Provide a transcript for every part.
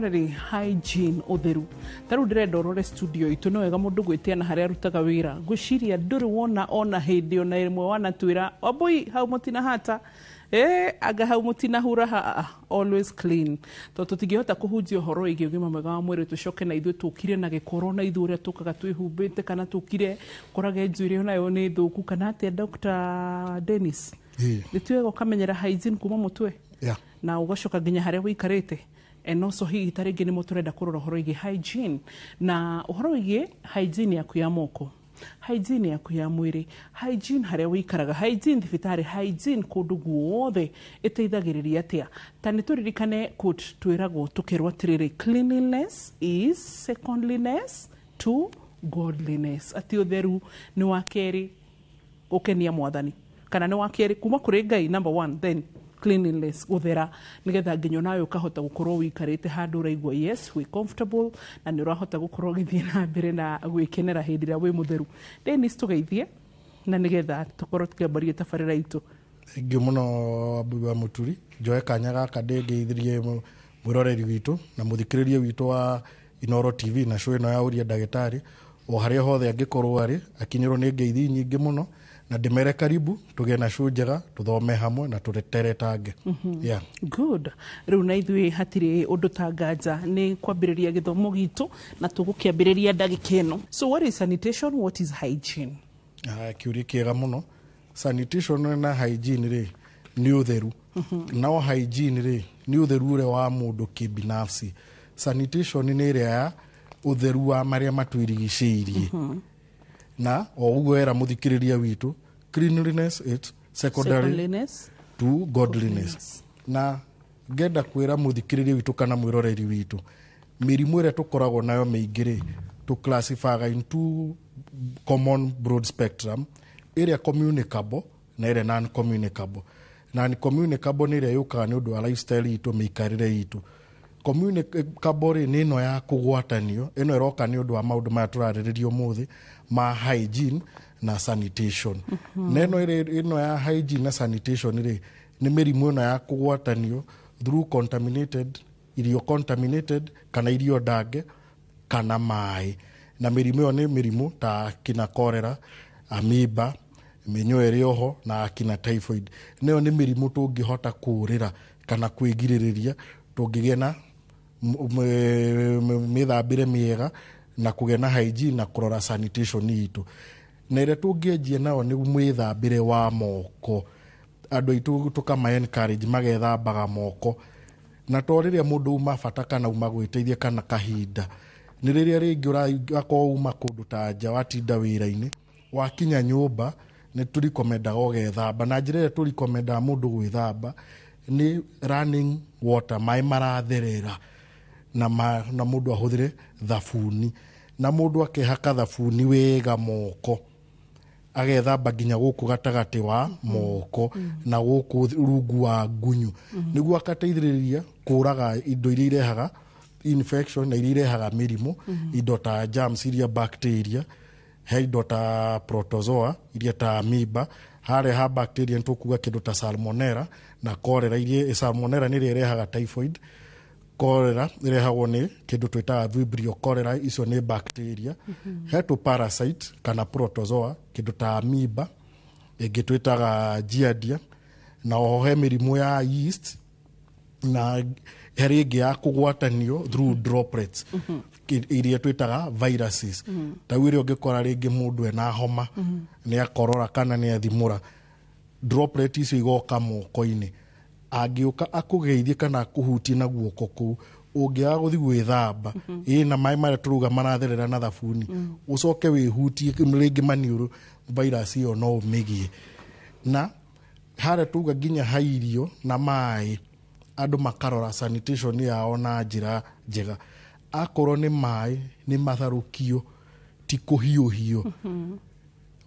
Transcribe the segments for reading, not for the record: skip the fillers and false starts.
Mwĩroreri, hygiene, ũtheru. Ta rĩu ndĩrenda ũrore studio itũ. Nĩ wega mũndũ gwĩtĩa na harĩa arutaga wĩra. Ngwĩciria ndũrĩ wona ona hĩndĩ ona ĩmwe wanatwĩra, "Wambui, hau mũtinahata, anga hau mũtinahura ha." Always clean, tondũ tũtingĩhota kũhunjia ũhoro wĩgiĩ ũgima mwega wa mwĩrĩ tũcoke na ithuĩ tũkire na gĩkoro, na ithuĩ ũrĩa tũkaga twĩhumbĩte, kana tũkire korage njuĩrĩ onayo nĩ thũku kana atĩa. Dr. Dennis, nĩ ti wega ũkamenyera hygiene kuma mũtwe na ũgacoka nginya harĩa ũikarĩte. And also hihi ta rĩngĩ nĩmo tũrenda kũrora ũhoro wĩgiĩ hygiene, na ũhoro wĩgiĩ hygiene yaku ya moko, hygiene yaku ya mwĩrĩ, hygiene harĩa ũikaraga, hygiene thibitarĩ, hygiene kũndũ guothe ĩteithagĩrĩria atĩa? Ta nĩ tũririkane quote twĩragwo, tũkerwo atĩrĩrĩ, "Cleanliness is secondliness to godliness," atĩ ũtheru nĩ wa kerĩ gũkenia Mwathani, kana nĩ wa kerĩ kuma kũrĩ Ngai. Number one then cleanliness, gũthera, nĩgetha nginya onawe ũkahota gũkorwo ũikarĩte handũ ũraigua yes, wĩ comfortable, na nĩ ũrahota gũkorwo ũgĩthiĩ na mbere na gwĩkenera hĩndĩ ĩrĩa wĩ mũtheru. Dennis, tũgeithie na nĩgetha tũkorwo tũkĩambaria tabarĩra itũ. Thank you mũno, Wambui wa Mũturi. Njoe kanya gaka ndĩngeithirie mwĩroreri witũ na mũthikĩrĩria witũ wa Inoro TV na show ĩno ya Ũria Ndagĩtarĩ, o harĩa hothe angĩkorwo arĩ, akinyĩrwo nĩ ngeithi nyingĩ mũno na ndĩmere karibu tũgĩe na show njega, tũthome hamwe na tũteretange, yeah. Good. Rĩu na ithuĩ hatirĩ ũndũ ta nganja nĩ kwambĩrĩria gĩthomo gitũ, na tũgũkĩambĩrĩria ndagĩka ĩno. So what is sanitation? What is hygiene? Ah, kĩũria kĩega mũno. Sanitation na hygiene rĩ, nĩ ũtheru. No hygiene rĩ, nĩ ũtheru ũrĩa wa mũndũ kĩbinafsi. Sanitation nĩ ĩrĩa ya ũtheru wa marĩa matwĩrigicĩirie, na o ũguo era mũthikĩrĩria witũ, cleanliness is secondary secondliness to godliness. Na ngenda kwĩra mũthikĩrĩria witũ kana mwĩroreri witũ, mĩrimũ ĩrĩa tũkoragwo nayo mĩingĩ rĩ, tũclassifyaga into common broad spectrum, ĩrĩa communicable na ĩrĩa non communicable. Non communicable nĩ ĩrĩa yũkaga nĩ ũndũ wa lifestyle itũ, mĩikarĩre itũ. Communicable rĩ, nĩ ĩno ya kũgwatanio, ĩno ĩroka nĩ ũndũ wa maũndũ maya tũrarĩrĩria ũmũthĩ ma hygiene na sanitation. Na ĩno ĩno ya hygiene na sanitation rĩ, nĩ mĩrimũ ĩno ya kũgwatanio through contaminated irio, contaminated kana irio ndange kana maĩ. Na mĩrimũ ĩyo nĩ mĩrimũ ta kina cholera, amoeba, mĩnyoo ĩrĩ oho na akina typhoid. Nayo nĩ mĩrimũ tũngĩhota kũũrĩra kana kwĩgirĩrĩria tũngĩgĩa na mĩthambĩre mĩega na kũgĩa na hygiene na kũrora sanitation itũ. Na ĩrĩa tũngĩanjia nayo nĩ mwĩthambĩre wa moko. Andũ aitũ tũkama encourage magethambaga moko, na to rĩrĩa mũndũ uma bata kana uma gwĩteithia kana kahinda, nĩ rĩrĩa rĩngĩ ũrakorwo uma kũndũ ta nja, watinda wĩra-inĩ, wakinya nyũmba, nĩ tũrikomendaga ũgethamba. Na njĩra ĩrĩa tũrikomendaga mũndũ gwĩthamba nĩ running water, maĩ maratherera, na mũndũ ahũthĩre thabuni, na mũndũ akehaka thabuni wega moko, agethamba nginya gũkũ gatagatĩ wa moko na gũkũ rungu wa ngunyu, nĩguo akateithĩrĩria kũraga indo iria irehaga infection na iria irehaga mĩrimũ, indo ta germs iria bacteria, he indo ta protozoa iria ta amoeba. Harĩa ha bacteria nĩ tũkuga kĩndũ ta salmonella na cholera. Iria salmonella nĩ ĩrĩa ĩrehaga typhoid, cholera ĩrehagwo nĩ kĩndũ twĩtaga Vibrio cholera, icio nĩ bacteria. He tũ parasite kana protozoa, kĩndũ ta amoeba, ĩngĩ twĩtaga giardia. Na oho he mĩrimũ ya yeast, na harĩ ĩngĩ ya kũgwatanio through droplets, iria twĩtaga viruses. Ta rĩu ĩrĩa ũngĩkora rĩngĩ mũndũ ena homa, nĩ akorora kana nĩ athimũra, droplet icio igoka moko-inĩ, angĩũka akũgeithie kana akũhutie na guoko kũu, ũngĩaga gũthiĩ gwĩthamba ĩ na maĩ marĩa tũrauga maratherera na thabuni, ũcoke wĩhutie rĩngĩ maniũrũ, virus ĩyo no ũmĩgĩe. Na harĩa tuga nginya ha irio na maĩ, andũ makarora sanitation yao na njĩra njega. Akorwo nĩ maĩ, nĩ matharũkio, ti kũhiũhio.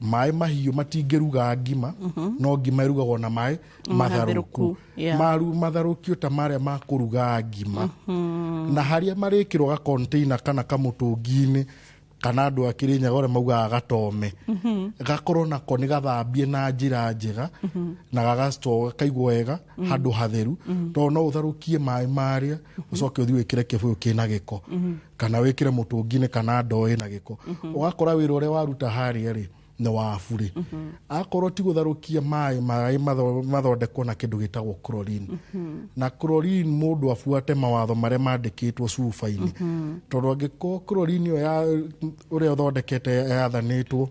Maĩ mahiũ matingĩruga ngima, no ngima ĩrugagwo na maĩ matharũku. Matherũku, yeah. Maru matharũkio ta marĩa ma kũruga ngima, na harĩa marĩkĩrwo ga container kana kamũtũngi-inĩ. Kana andũ a Kĩrĩnyaga ũrĩa maugaga gatome, gakorwo nako nĩ gathambie na njĩra njega na gagacitwo gakaigwo wega handũ hatheru, tondũ no ũtherũkie maĩ marĩa ũcoke ũthiĩ wĩkĩre kĩbũyũ kĩna gĩko kana wĩkĩre mũtũngi-inĩ kana ndoo ĩna gĩko, ũgakora wĩra ũrĩa waruta harĩa rĩ nĩ wa burĩ. Akorwo ti gũtherũkia maĩ, maĩ mathondekwo na kĩndũ gĩtagwo chlorine, na chlorine mũndũ abuate mawatho marĩa mandĩkĩtwo cuba-inĩ, tondũ angĩkorwo chlorine ĩyo ya ũrĩa ũthondekete yathanĩtwo,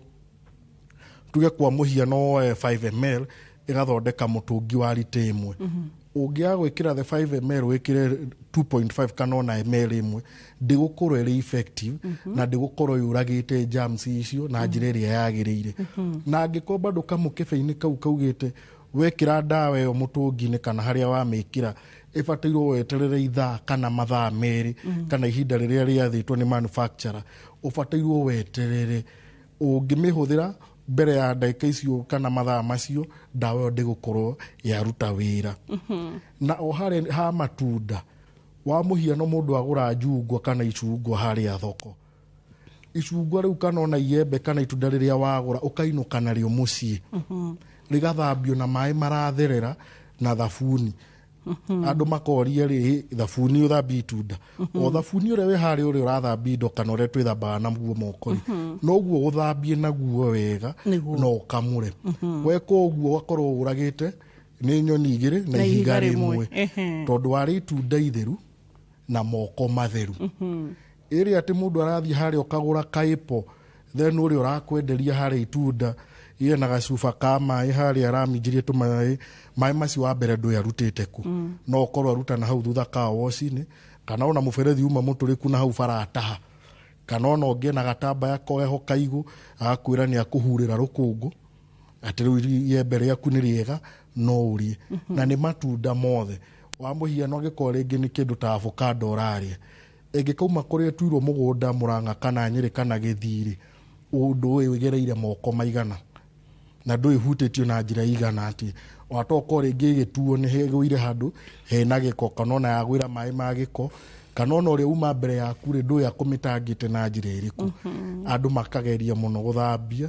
tuge kwa mũhiano woe 5 ml ĩgathondeka mũtũngi wa rita 1, ũngĩaga gwĩkĩra the 5 ml wĩkĩre 2.5 kana ona ml 1, ndĩgũkorwo ĩrĩ effective na ndĩgũkorwo yũragĩte germs icio na njĩra ĩrĩa yagĩrĩire. Na angĩkorwo bado kamũkebe-inĩ kau kaugĩte wekĩra ndawa ĩyo mũtũngi-inĩ kana harĩa wamĩkĩra ĩbatairwo weterere ithaa kana mathaa 2 kana ihinda rĩrĩa rĩathĩtwo nĩ manufacturer, ũbatairwo weterere. Ũngĩmĩhũthĩra mbere ya ndagĩka icio kana mathaa macio, ndawa ĩyo ndĩgũkorwo yaruta wĩra. Na o harĩa ha matunda, wa mũhiano mũndũ agũra njungwa kana icungwa harĩa thoko, icungwa rĩu kana ona iembe kana itunda rĩrĩa wagũra ũkainũka narĩo mũciĩ, rĩgathambio na maĩ maratherera na thabuni. Andũ makoria rĩ, thabuni ũthambie itunda? O thabuni ũrĩa wĩ harĩa ũrĩa ũrathambia indo kana ũrĩa twĩthambaga naguo moko rĩ, noguo ũthambie naguo wega na ũkamũre. Weka ũguo ũgakorwo ũragĩte nĩ nyoni igĩrĩ na ihiga rĩmwe, tondũ warĩ itunda itheru na moko matheru. Ĩrĩa atĩ mũndũ arathiĩ harĩa ũkagũra kaipo, then ũrĩa ũrakwenderia harĩa itunda iye na gacuba ka maĩ harĩa araminjirie tũmaĩ, maĩ macio wa mbere ndũĩ arutĩte kũ, no ũkorwo aruta na hau thutha ka wash-inĩ, kana ona mũberethi uma mũtũrĩku na hau barataha, kana ona ũngĩ ena gatambaya koeho kaigũ agakwĩra nĩ akũhurĩra rũkũngũ atĩ rĩu iembe rĩaku nĩ rĩega no ũrĩe. Na nĩ matunda mothe, wa mũhiano angĩkorwo rĩngĩ nĩ kĩndũ ta avocado ũrarĩa, ĩngĩkauma kũrĩa ĩtuirwo mũgũnda Mũrang'a kana Nyĩrĩ kana Gĩthii-rĩ, ũndũ ũyũ ĩgereire moko maigana na ndũĩ hutĩtio na njĩra igana atĩa, watokorwo rĩngĩ ĩgĩtuo nĩ ĩgũire handũ hena gĩko kana ona yagwĩra maĩ ma gĩko, kana ona ũrĩa uma mbere yaku rĩ ndũĩ akũmĩtangĩte na njĩra ĩrĩkũ. Andũ makageria mũno gũthambia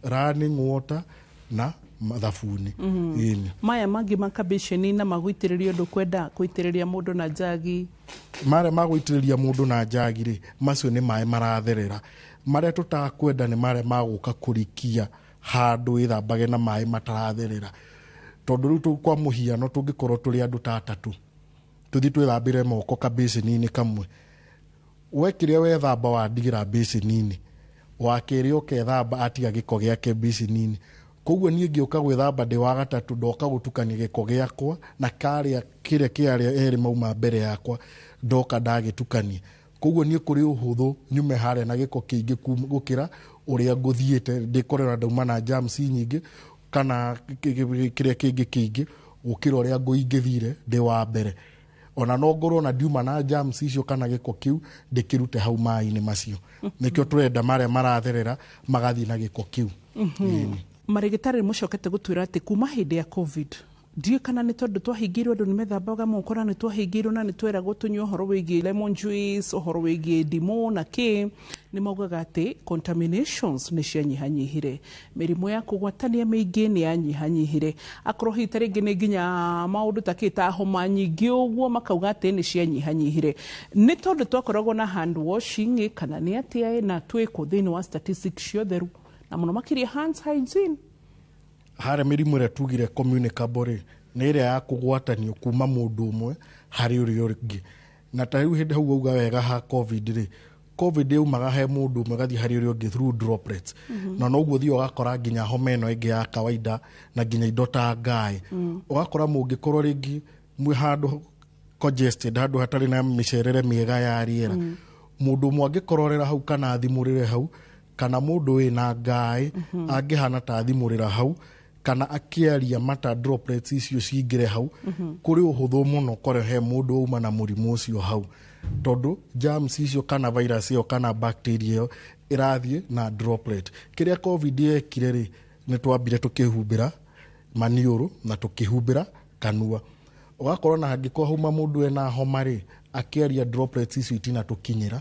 running water na thabuni. Maya mangĩ makabiceni na magũitĩrĩrio, ndũkwenda kũitĩrĩria mũndũ na njagi? Marĩa magũitĩrĩria mũndũ na njagi rĩ, macio nĩ maĩ maratherera. Marĩa tũtakwenda nĩ marĩa magũka kũrikia handũ wĩthambage na maĩ mataratherera, tondũ rĩu kwa mũhiano tũngĩkorwo tũrĩ andũ ta atatũ tũthiĩ twĩthambĩre moko kabĩcĩni-inĩ kamwe, we kĩrĩa wethamba wandigĩra mbĩcĩni-inĩ, wa kerĩ ũkethamba atiga gĩko gĩake mbĩcĩni-inĩ, koguo niĩ ngĩũka gwĩthamba ndĩ wa gatatũ ndoka gũtukania gĩko gĩakwa na karĩa kĩrĩa kĩa arĩa erĩ mauma mbere yakwa, ndoka ndagĩtukania, koguo niĩ kũrĩ ũhũthũ nyume harĩa na gĩko kĩingĩ gũkĩra ũrĩa ngũthiĩte ndĩkorera ndauma na germs nyingĩ kana kĩrĩa kĩngĩ kĩingĩ gũkĩra ũrĩa ngũingĩthire ndĩ wa mbere. Ona no ngorwo na ndiuma na germs icio kana gĩko kĩu ndĩkĩrute hau maĩ-inĩ macio. Nĩkĩo tũrenda marĩa maratherera magathiĩ na gĩko kĩu. Marĩgĩtarĩ mũcokete gũtwĩra atĩ kuma hĩndĩ ya COVID, ndiũĩ kana nĩ tondũ twahingĩirwo andũ nĩ methambaga moko na nĩ twahingĩirwo na nĩ tweragwo tũnyue ũhoro wĩgiĩ lemon juice, ũhoro wĩgiĩ ndimũ na kĩ, nĩ maugaga atĩ contaminations nĩ cianyihanyihire, mĩrimũ ya kũgwatania mĩingĩ nĩ yanyihanyihire, akorwo hihi ta rĩngĩ nĩ nginya maũndũ ta kĩ ta homa nyingĩ ũguo, makauga atĩ nĩ cianyihanyihire nĩ tondũ twakoragwo na hand washing kana nĩ atĩa, na twĩkũ thĩinĩ wa statistics ciothe na mũno makĩria hands hygiene? Harĩa mĩrimũ ĩrĩa tugire communicable rĩ, nĩ ĩrĩa ya kũgwatanio kuma mũndũ ũmwe harĩ ũrĩa ũngĩ. Na ta rĩu hĩndĩ hau wauga wega ha COVID rĩ, COVID yaumaga he mũndũ ũmwe ĩgathiĩ harĩ ũrĩa ũngĩ through droplets, na noguo ũthiaga ũgakora nginya homa ĩno ĩngĩ ya kawaida na nginya indo ta ngaĩ, ũgakora mũngĩkorwo rĩngĩ mwĩ handũ congested, handũ hatarĩ na mĩcerere mĩega ya rĩera, mũndũ ũmwe angĩkororera hau kana athimũrĩre hau, kana mũndũ wĩna ngaĩ angĩhana ta athimũrĩra hau kana akĩaria mata droplets icio cingĩre hau, kũrĩ ũhũthũ mũno kore he mũndũ wauma na mũrimũ ũcio hau, tondũ germs icio kana virus ĩyo kana bacteria ĩyo ĩrathiĩ na droplet. Kĩrĩa COVID yekire rĩ, nĩ twambire tũkĩhumbĩra maniũrũ na tũkĩhumbĩra kanua. Ũgakorwo na hangĩkorwo hauma mũndũ ena homa rĩ, akĩaria droplets icio itinatũkinyĩra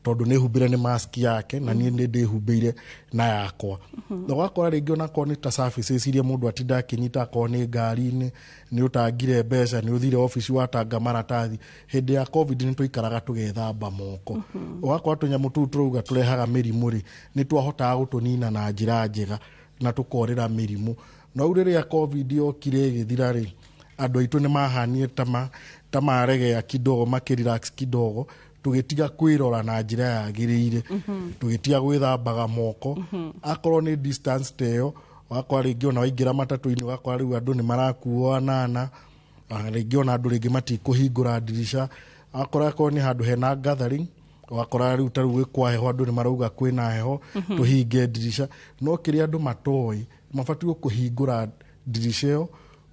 tondũ nĩ humbĩre nĩ mask yake na niĩ nĩ ndĩhumbĩire na yakwa. Na ũgakora rĩngĩ onakorwo nĩ ta surfaces iria mũndũ atinda akĩnyita, akorwo nĩ ngari-inĩ, nĩ ũtangire mbeca, nĩ ũthire obici watanga maratathi. Hĩndĩ ya COVID nĩ tũikaraga tũgethamba moko. Ũgakora tũnyamũ tũu tũrauga tũrehaga mĩrimũ rĩ, nĩ twahotaga gũtũnina na njĩra njega na tũkorĩra mĩrimũ. No rĩu rĩrĩa COVID yokire ĩgĩthira rĩ, andũ aitũ nĩ mahanire ta maregea kidogo, makĩrelax kidogo, tũgĩtiga kwĩrora na njĩra yagĩrĩire, tũgĩtiga gwĩthambaga moko. Akorwo nĩ distance ta ĩyo, ũgakora rĩngĩ ona waingĩra matatũ-inĩ ũgakora rĩu andũ nĩ marakuo anana, rĩngĩ ona andũ rĩngĩ matikũhingũra ndirica. Akora akorwo nĩ handũ hena gathering, ũgakora rĩu ta rĩu gwĩ kwa heho, andũ nĩ marauga kwĩna heho, tũhinge ndirica. No kĩrĩa andũ matoĩ, mabatiĩ kũhingũra ndirica ĩyo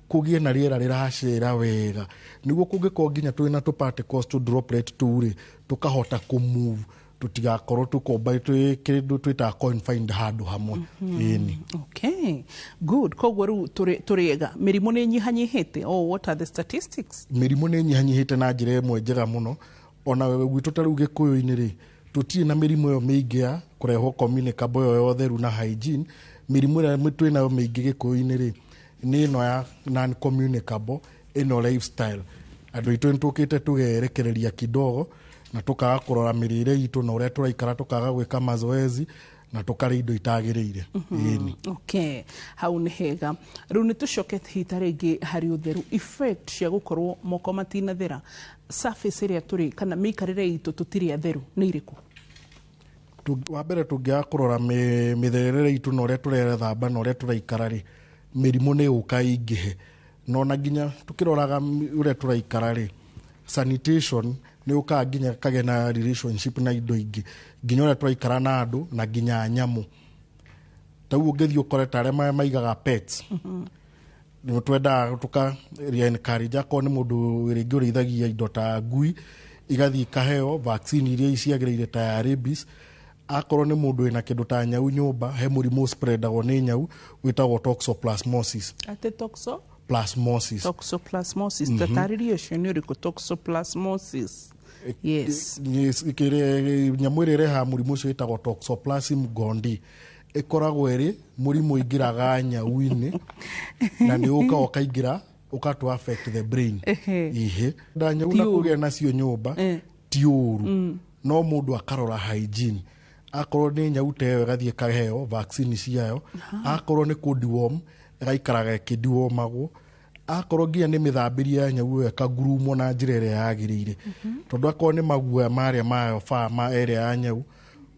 kũgĩe na rĩera rĩracera wega, nĩguo kũngĩkorwo nginya twĩna tũ particles tũ droplet tũu rĩ, tũkahota kũ move, tũtigakorwo tũkomba twĩ kĩndũ twĩtaga confined handũ hamwe. Ĩni. Okay, good. Koguo rĩu tũrĩ ega, mĩrimũ nĩ ĩnyihanyihĩte? Oh, what are the statistics? Mĩrimũ nĩ ĩnyihanyihĩte na njĩra ĩmwe njega mũno. Ona gwitũ ta rĩu gĩkũyũ-inĩ rĩ, tũtirĩ na mĩrimũ ĩyo mĩingĩ ya kũrehwo communicable ĩyo ya ũtheru na hygiene. Mĩrimũ ĩrĩa twĩnayo mĩingĩ gĩkũyũ-inĩ rĩ, nĩ ĩno ya non communicable, ĩno lifestyle. Andũ aitũ nĩ tũkĩte tũgerekereria kidogo na tũkaga kũrora mĩrĩre itũ na ũrĩa tũraikara, tũkaga gwĩka mazoezi na tũkarĩa indo itagĩrĩire. Ĩni. Okay, hau nĩ hega. Rĩu nĩ tũcoke hita rĩngĩ harĩ ũtheru, effect cia gũkorwo moko matinathera, surface ĩrĩa tũrĩ kana mĩikarĩre itũ tũtirĩ atheru nĩ irĩkũ? Wa mbere, tũngĩaga kũrora mĩtherere itũ na ũrĩa tũrethamba na ũrĩa tũraikara rĩ, mĩrimũ nĩ ĩgũka ĩingĩhe. Na ona nginya tũkĩroraga ũrĩa tũraikara rĩ, sanitation nĩ ũkaga nginya kagĩa na relationship na indo ingĩ, nginya ũrĩa tũraikara na andũ na nginya nyamũ. Ta rĩu ũngĩthiĩ ũkore ta arĩa maigaga pets, nĩ twendaga tũka encourage akorwo nĩ mũndũ rĩngĩ ũrĩithagia indo ta ngui, igathiĩ ikaheo vaccine iria ciagĩrĩire ta ya rabies. Akorwo nĩ mũndũ wĩna kĩndũ ta nyau nyũmba, he mũrimũ spreadagwo nĩ nyau wĩtagwo toxoplasmosis. Atĩ toxo? Plasmosis. Toxoplasmosis. Tatarĩria ũcio nĩ ũrĩkũ, toxoplasmosis, yes. Yes, nyamũ ĩrĩa ĩrehaga mũrimũ ũcio ĩtagwo toxoplasm gondii. Ĩkoragwo ĩrĩ mũrimũ ũingĩraga nyau-inĩ na nĩ ũkaga ũkaingĩra ũkatũ affect the brain. Ihe nda nyau Ti na ũru. kũgĩa nacio nyũmba ti ũru, no mũndũ akarora hygiene. Akorwo nĩ nyau ta ĩyo, ĩgathiĩ ĩkaheo vaccine ciayo. Akorwo nĩ kũ deworm, ĩgaikaraga ĩkĩdewormagwo. Akorwo nginya nĩ mĩthambĩrie ya nyau ĩyo, ĩkangurumwo na njĩra ĩrĩa yagĩrĩire, tondũ akorwo nĩ maguoya marĩa mayo baa ma ĩrĩa ya nyau,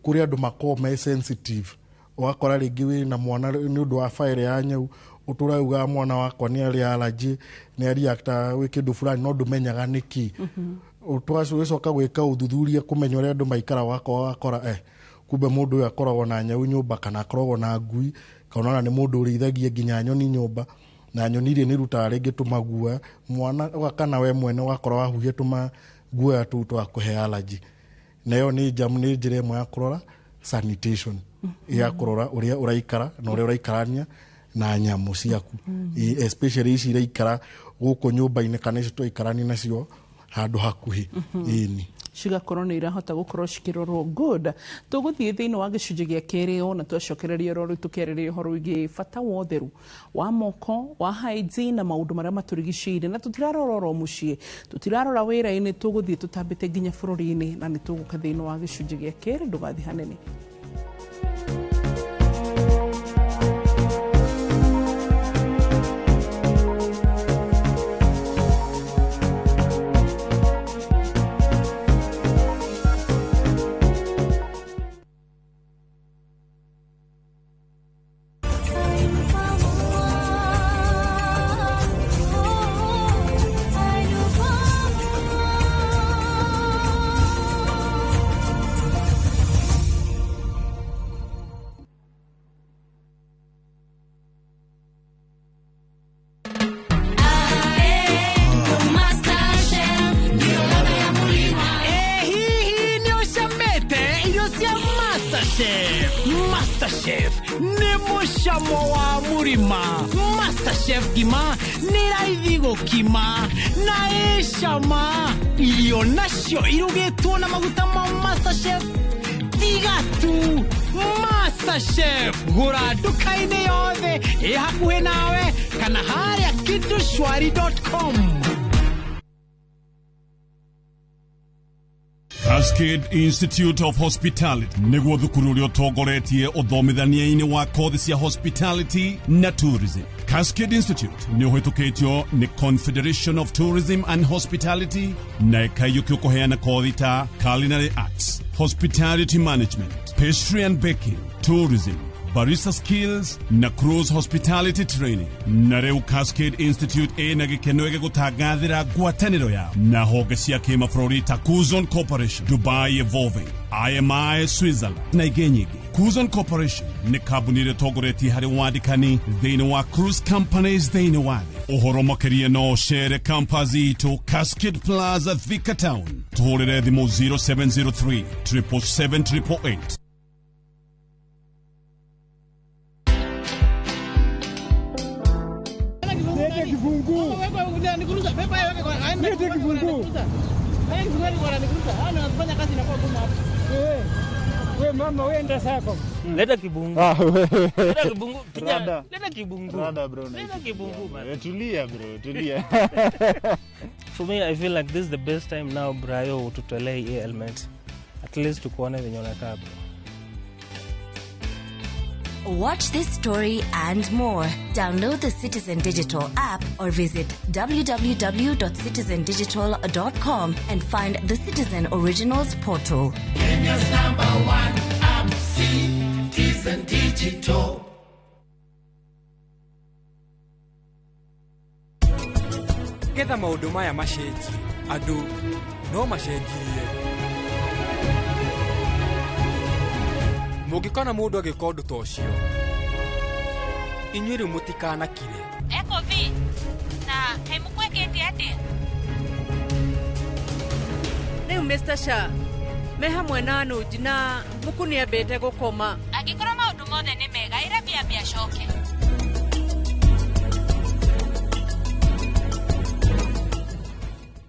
kũrĩ andũ makoragwo me sensitive. Ũgakora rĩngĩ wĩ na mwana, nĩ ũndũ wa fire ya nyau, ũtũra ugaga mwana wakwa nĩ arĩ allergy, nĩ areacta gwĩ kĩndũ fulani, no ndũmenyaga nĩkĩ. Tũgacoka gwĩka ũthuthuria kũmenya ũrĩa andũ maikara, wakora wakora kumbe mũndũ ũyũ akoragwo na nyau nyũmba kana akoragwo na ngui, kana ona nĩ mũndũ ũrĩithagia nginya nyoni nyũmba, na nyoni iria nĩ irutaga rĩngĩ tũmaguoya. Mwana kana we mwene ũgakora wahuhia tũmaguoya tũu twakũhe allergy. Na ĩyo nĩ njamu, nĩ njĩra ĩmwe ya kũrora sanitation, ya kũrora ũrĩa ũraikara na ũrĩa ũraikarania na nyamũ ciaku, especially ici iraikara gũkũ nyũmba-inĩ kana ici twaikarania nacio handũ hakuhĩ. Ĩni. Cigakorwo nĩ irahota gũkorwo cikĩrorwo. Good. Tũgũthiĩ thĩinĩ wa gĩcunjĩ gĩa kerĩ, ona twacokereria oro rĩu tũkĩarĩrĩria ũhoro wĩgiĩ bata wa ũtheru wa moko, wa hygiene na maũndũ marĩa matũrigicĩirie, na tũtirarora oro mũciĩ, tũtirarora wĩra-inĩ, tũgũthiĩ tũtambĩte nginya bũrũri-inĩ, na nĩ tũgũka thĩinĩ wa gĩcunjĩ gĩa kerĩ. Ndũgathiĩ hanene. Hihi nĩ ũcamĩte irio cia MasterChef? MasterChef nĩ mũcamo wa mũrima. MasterChef ngima nĩ raithi. Gũkima na ĩ cama. Irio nacio irugĩtwo na maguta ma MasterChef. Tiga tu MasterChef, gũra nduka-inĩ yothe ĩ hakuhĩ nawe kana harĩa kindushwari.com. Cascade Institute of Hospitality nĩguo thukuru ũrĩa ũtongoretie ũthomithania-inĩ wa kothi cia hospitality na tourism. Cascade Institute nĩ ũhĩtũkĩtio nĩ Confederation of Tourism and Hospitality na ĩkaiyũkio kũheana kothi ta culinary arts, hospitality management, pastry and baking, tourism, barista skills na cruise hospitality training. Na rĩu Cascade Institute ĩna gĩkeno gĩgũtangathĩra ngwatanĩro yao na honge cia kĩmabũrũri ta Kuzon Corporation, Dubai Evolving, IMI Switzerland na ingĩ nyingĩ. Kuzon Corporation nĩ kambuni ĩrĩa ĩtongoretie harĩ wandĩkani thĩinĩ wa cruise companies thĩinĩ wa thĩ. Ũhoro makĩria no ũcere campus itũ Cascade Plaza, Thika Town. Tũhũrĩre thimũ 0703 777 888. We mama wenda sako. Leta kibungu. Leta kibungu. Kijana, leta kibungu. Rada bro. Leta kibungu man. Tulia bro, tulia. For me, I feel like this is the best time now, Brayo, tutolee hii element. At least tukuone venye unakaa bro. Watch this story and more. Download the Citizen Digital app or visit www.citizendigital.com and find the Citizen Originals portal. Kenya's number one app, Citizen Digital. Getha maũndũ maya macenjie, andũ no macenjirie. Mũngĩkona mũndũ agĩka ũndũ ta ũcio, inyuĩ rĩu mũtikanakire. Ekovi, na kaĩ mũkwĩkĩte atĩa? Rĩu Mr. Shah me hamwe na Anuj na Muku nĩambĩte gũkoma. Angĩkorwo maũndũ mothe nĩ mega, ĩra Biambi acoke.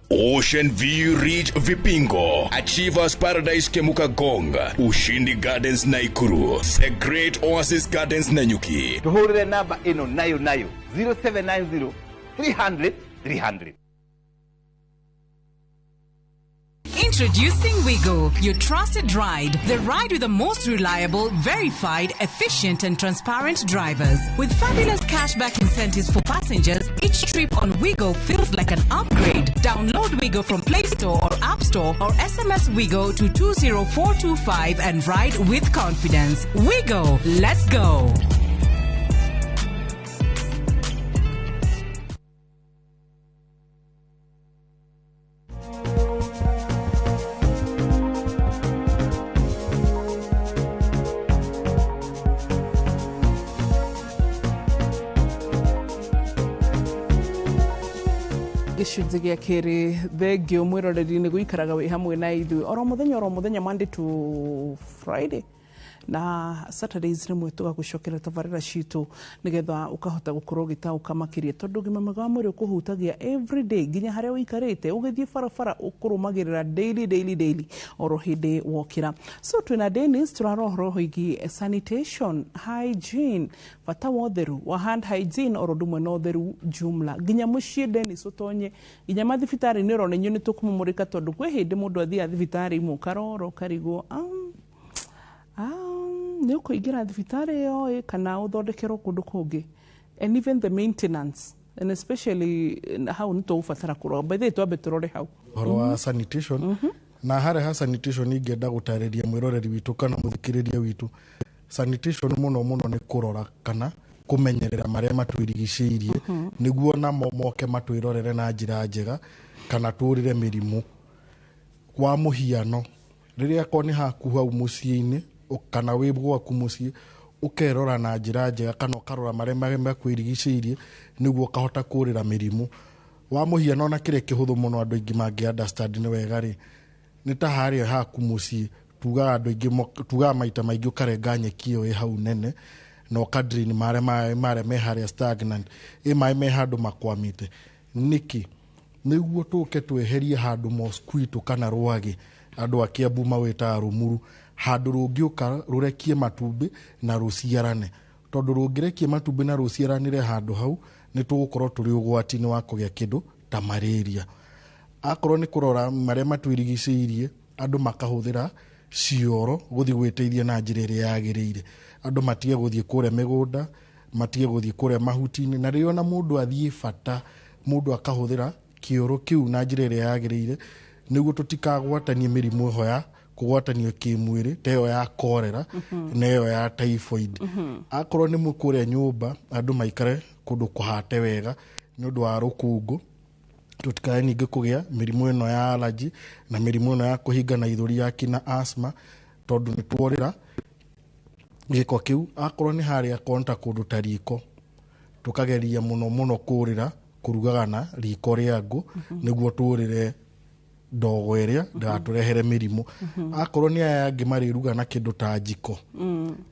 Ocean View Ridge Vipingo, Achievers Paradise Kemuka Gonga, Ushindi Gardens Naikuru, The Great Oasis Gardens Nanyuki. Tuhurire namba ino nayo nayo 0790 300 300. Introducing Wigo, your trusted ride. The ride with the most reliable, verified, efficient and transparent drivers. With fabulous cashback incentives for passengers, each trip on Wigo feels like an upgrade. Download Wigo from Play Store or App Store or SMS Wigo to 20425 and ride with confidence. Wigo, let's go. Gĩcunjĩ gĩa kerĩ thengio mwĩroreri nĩ gũikaraga wĩ hamwe na ithuĩ oro mũthenya Monday to Friday na Saturdays rĩmwe tũgagũcokera tabarĩra citũ nĩgetha ũkahota gũkorwo ũgĩtaũka makĩria tondũ ũgima mwega wa mwĩrĩ ũkũhutagia everyday nginya harĩa ũikarĩte ũgĩthiĩ barabara ũkũrũmagĩrĩra daily daily daily oro hĩndĩ wokĩra. So twĩna Dennis tũrarora ũhoro wĩgiĩ sanitation, hygiene, bata wa ũtheru wa hand hygiene oro ũndũ ũmwe na ũtheru jumla nginya mũciĩ. Dennis ũtonye nginya mathibitarĩ nĩ ũrona inyuĩ nĩ tũkũmũmũrĩka tondũ kwĩ hĩndĩ mũndũ athiaga thibitarĩ imwe ũkarora ũkarigwo nĩ ũkũingĩra thibitarĩ ĩyo kana ũthondekerwo kũndũ kũngĩ, and even the maintenance and especially hau nĩ tũgũbatara kũrora. By the way, twambe tũrore hau ũhoro wa sanitation. Na harĩa ha sanitation ingĩenda gũtarĩria mwĩroreri witũ kana mũthikĩrĩria witũ, sanitation mũno mũno nĩ kũrora kana kũmenyerera marĩa matwĩrigicĩirie nĩguo namo moke matwĩrorere na njĩra njega kana tũrĩre mĩrimũ. Kwa mũhiano, rĩrĩa ko nĩ haku hau mũciĩ-inĩ kana wĩ gwaku mũciĩ ũkerora na njĩra njega kana ũkarora marĩa makwĩrigicĩirie nĩguo ũkahota kũrĩra mĩrimũ. Wa mũhiano, na kĩrĩa kĩhũthũ mũno andũ aingĩ mangĩ understand nĩ wega rĩ, nĩ ta harĩa haku mũciĩ tugaga andũ aingĩ tugaga maita maingĩ ũkarenga nyeki ĩyo ĩ hau nene na ũka drain marĩa me harĩa stagnant ĩ maĩ me handũ makwamĩte. Nĩkĩ? Nĩguo tũke tweherie handũ mosquito kana rwagĩ, andũ a Kiambu mawĩtaga rũmuru, handũ rũngĩũka rũrekie matumbĩ na rũciarane. Tondũ rũngĩrekia matumbĩ na rũciaranĩre handũ hau, nĩ tũgũkorwo tũrĩ ũgwati-inĩ wa kũgĩa kĩndũ ta malaria. Akorwo nĩ kũrora marĩa matwĩrigicĩirie, andũ makahũthĩra cioro gũthiĩ gwĩteithia na njĩra ĩrĩa yagĩrĩire. Andũ matige gũthiĩ kũrĩa mĩgũnda, matige gũthiĩ kũrĩa mahuti-inĩ, na rĩrĩa ona mũndũ athiĩ bata, mũndũ akahũthĩra kĩoro kĩu na njĩra ĩrĩa yagĩrĩire, nĩguo tũtikagwatanie mĩrimũ ĩho ya kũgwatanio kĩmwĩrĩ ta ĩyo ya cholera na ĩyo ya typhoid. Akorwo nĩ kũrĩa nyũmba, andũ maikare kũndũ kũhate wega nĩ ũndũ wa rũkũngũ, tũtikae ningĩ kũgĩa mĩrimũ ĩno ya allergy na mĩrimũ ĩno ya kũhingana ithũri ya kina asthma, tondũ nĩ tuorĩra gĩko kĩu. Akorwo nĩ harĩa konta kũndũ ta riko, tũkageria mũno mũno kũrĩra kũrugaga na riko rĩa ngũ, nĩguo tũrĩre ndogo ĩrĩa ndĩgatũrehere mĩrimũ. Akorwo nĩ aya angĩ marĩruga na kĩndũ ta njiko,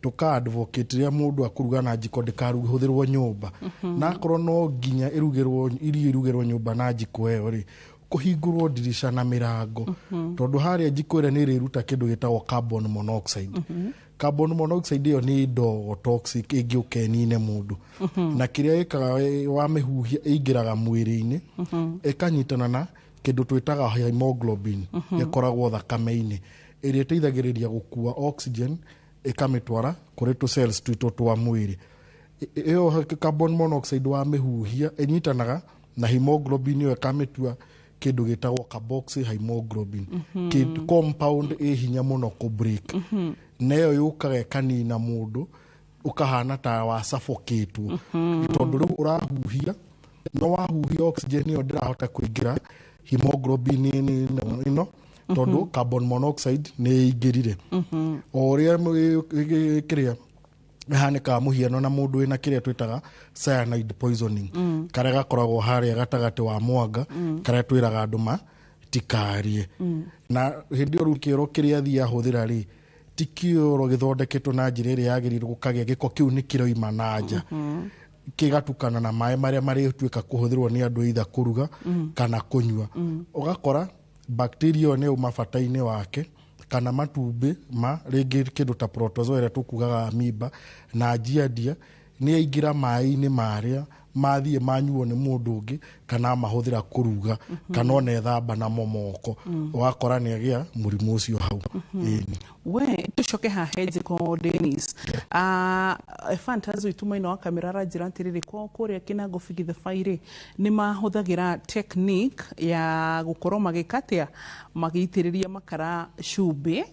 tũka advocate rĩrĩa mũndũ akũruga na njiko ndĩkarũhũthĩrwo nyũmba. Na akorwo no nginya ĩrugĩrwo irio irugĩrwo nyũmba na njiko ĩyo rĩ, kũhingũrwo ndirica na mĩrango, tondũ harĩa njiko ĩrĩa nĩ ĩrĩruta kĩndũ gĩtagwo carbon monoxide. Carbon monoxide ĩyo nĩ ndogo toxic ĩngĩũka ĩnine mũndũ, na kĩrĩa ĩkaga wamĩhuhia ĩingĩraga mwĩrĩ-inĩ, ĩkanyitana na kĩndũ twĩtaga hemoglobin, ĩkoragwo thakame-inĩ, ĩrĩa ĩteithagĩrĩria gũkua oxygen ĩkamĩtwara kũrĩ tũ cells twitũ twa mwĩrĩ. Ĩyo carbon monoxide wamĩhuhia ĩnyitanaga na hemoglobin ĩyo ĩkamĩtua kĩndũ gĩtagwo carboxyhemoglobin, compound ĩ hinya mũno kũ break, na ĩyo yũkaga ĩkanina mũndũ, ũkahana ta wa suffocatwo, tondũ rĩu ũrahuhia, no wahuhia oxygen ĩyo ndĩrahota kũingĩra hemoglobin ĩno, tondũ carbon monoxide nĩ ĩingĩrire. O ũrĩa kĩrĩa ĩhanĩkaga mũhiano na mũndũ wĩna kĩrĩa twĩtaga cyanide poisoning, karĩa gakoragwo harĩa gatagatĩ wa mwanga, karĩa twĩraga andũ matikarie. Na hĩndĩ ĩyo rĩu kĩoro kĩrĩa athiĩ ahũthĩra rĩ, ti kĩoro gĩthondeketwo na njĩra ĩrĩa yagĩrĩirwo, gũkagĩa gĩko kĩu nĩ kĩroima na nja, kĩgatukana na maĩ marĩa marĩtuĩka kũhũthĩrwo nĩ andũ either kũruga kana kũnyua. Ũgakora bacteria ĩyo nĩ yauma bata-inĩ wake, kana matumbĩ ma rĩngĩ kĩndũ ta protozoa ĩrĩa tũkugaga amoeba na giardia nĩ yaingĩra maĩ-inĩ marĩa mathiĩ manyuo nĩ mũndũ ũngĩ, kana amahũthĩra kũruga, kana ona ethamba namo moko, ũgakora nĩ agĩa mũrimũ ũcio hau. Ĩni. We tucoke haha njiko Dennis, Fantas witũ mwena wa kamera aranjĩra atĩrĩrĩ, kwao kũrĩa Kinango Bigithabai rĩ, nĩ mahũthagĩra technique ya gũkorwo magĩka atĩa, magĩitĩrĩria makara cumbĩ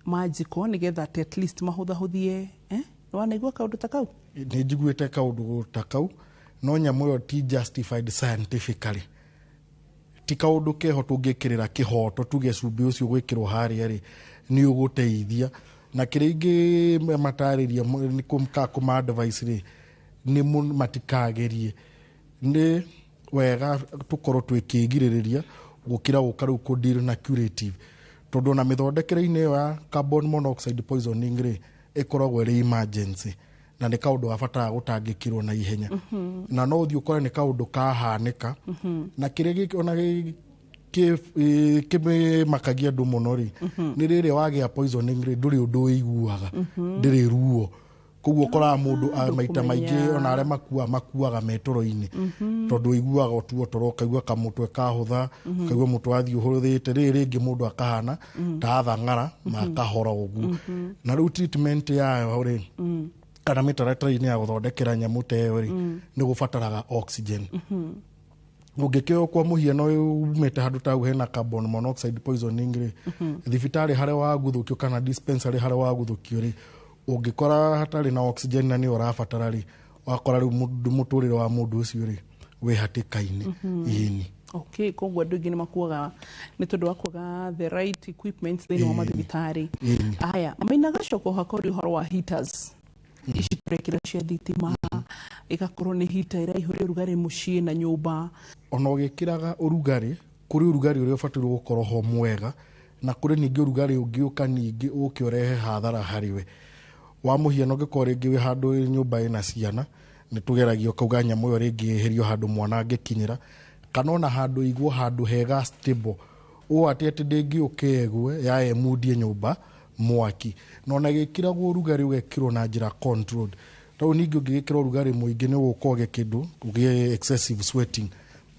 ma njiko nĩgetha atĩ at least mahũthahũthie, eh? Wanaigua kaũndũ ta kau? Nĩ njiguĩte kaũndũ ta kau, no nyamũ ĩyo ti justified scientifically, ti kaũndũ keho tũngĩkĩrĩra kĩhoto tuge cumbĩ ũcio gwĩkĩrwo harĩa rĩ nĩ ũgũteithia. Na kĩrĩa ingĩ matarĩria nĩ kũma advice rĩ, nĩ matikagerie. Nĩ wega tũkorwo twĩkĩgirĩrĩria gũkĩra gũka rĩu kũ deal na curative, tondũ ona mĩthondekere-inĩ ĩyo ya carbon monoxide poisoning rĩ, ĩkoragwo ĩrĩ emergency na nĩ kaũndũ gabataraga gũtangĩkĩrwo na ihenya, na no ũthiĩ ũkore nĩ kaũndũ kahanĩka. Na kĩrĩa ona kĩmakagia andũ mũno rĩ, nĩ rĩrĩa wagĩa poisoning rĩ, ndũrĩ ũndũ ũiguaga, ndĩrĩ ruo. Koguo ũkoraga mũndũ maita maingĩ ona arĩa makuaga me toro-inĩ, tondũ ũiguaga o tuo toro, ũkaigua kamũtwe kahũtha, ũkaigua mũtwe wathiĩ ũhũthĩte, rĩrĩ rĩngĩ mũndũ akahana ta athang'ara na akahora ũguo. Na rĩu treatment yayo rĩ, kana mĩtaratara-inĩ ya gũthondekera nyamũ ta ĩyo rĩ, nĩ gũbataraga oxygen. Ũngĩkĩoywo kwa mũhiano umĩte handũ ta hau hena carbon monoxide poisoning rĩ, thibitarĩ harĩa waguthũkio kana dispensary harĩa waguthũkio rĩ, ũngĩkora hatarĩ na oxygen na nĩ ũrabatara rĩ, wakora rĩu mũtũrĩre wa mũndũ ũcio rĩ wĩ hatĩka-inĩ. Ĩni. Okay, koguo andũ aingĩ nĩ makuaga nĩ tondũ wa kwaga the right equipment thĩinĩ wa mathibitarĩ. Aya maina gacoka hakori ũhoro wa heaters ici tũrekĩra cia thitima, ĩgakorwo nĩ heater ĩraihũria ũrugarĩ mũciĩ na nyũmba. Ona ũgĩkĩraga ũrugarĩ, kũrĩ ũrugarĩ ũrĩa ũbataire gũkorwo ho mwega, na kũrĩ ningĩ ũrugarĩ ũngĩũka ningĩ ũke ũrehe hathara harĩ we. Wa mũhiano, ũngĩkorwo rĩngĩ wĩ handũ nyũmba ĩna ciana, nĩ tũgeragia ũkauga nyamũ ĩyo rĩngĩ ĩhĩrio handũ mwana angĩkinyĩra, Kana ona handũ igwo handũ hega stable ũũ atĩ atĩ ndĩngĩũka ĩgwe ya emundie nyũmba mwaki. Na ona gĩkĩragwo ũrugarĩ ũgekĩrwo na njĩra controlled. Rĩu ningĩ ũngĩgĩkĩra ũrugarĩ mũingĩ nĩ ũgũka ũgĩe kĩndũ ũgĩe excessive sweating,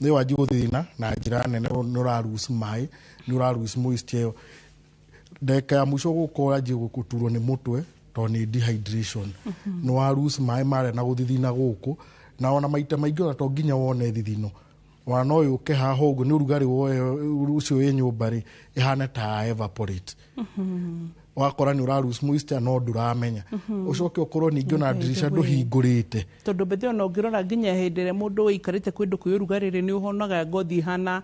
nĩ wanji gũthina na njĩra nene, nĩ ũra lose maĩ, nĩ ũra lose moisture ĩyo. Ndagĩka ya mũico gũka ũranjia gũturwo nĩ mũtwe tondũ nĩ dehydration, nĩ wa lose maĩ marĩa na gũthithina gũkũ. Na ona maita maingĩ ona to nginya wone thithino, ona no yũke haha ũguo nĩ ũrugarĩ ũcio wĩ nyũmba rĩ, ĩhana ta evaporate, ũgakora nĩ ũra lose moisture no ndũramenya. Ũcoke ũkorwo ningĩ ona ndirica ndũhingũrĩte. Tondũ bethe ona ũngĩrora nginya hĩndĩ ĩrĩa mũndũ ũikarĩte kũndũ kwĩ ũrugarĩ rĩ, nĩ ũhonaga ngothi ihana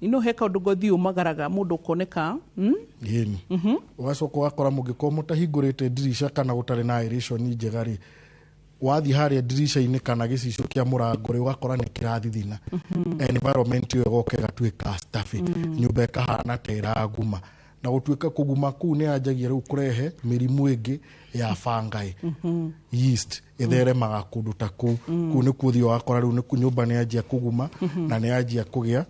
ino he kaũndũ ngothi yũmagaraga mũndũ ũkoneka. Ĩni ũgacoka ũgakora mũngĩkorwo mũtahingũrĩte ndirica kana gũtarĩ na aeration njega rĩ, wathiĩ harĩa ndirica-inĩ kana gĩcicio kĩa mũrango rĩ, ũgakora nĩ kĩrathithina. Environment ĩyo ĩgoka ĩgatuĩka stuffy, nyũmba ĩkahana ta ĩraguma, na gũtuĩka kũguma kũu nĩ yanjagia rĩu kũrehe mĩrimũ ĩngĩ ya fungi, yeast ĩtheremaga kũndũ ta kũu. Kũu nĩkuo ũthiaga ũgakora rĩu nĩkuo nyũmba nĩ yanjia kũguma na nĩ yanjia kũgĩa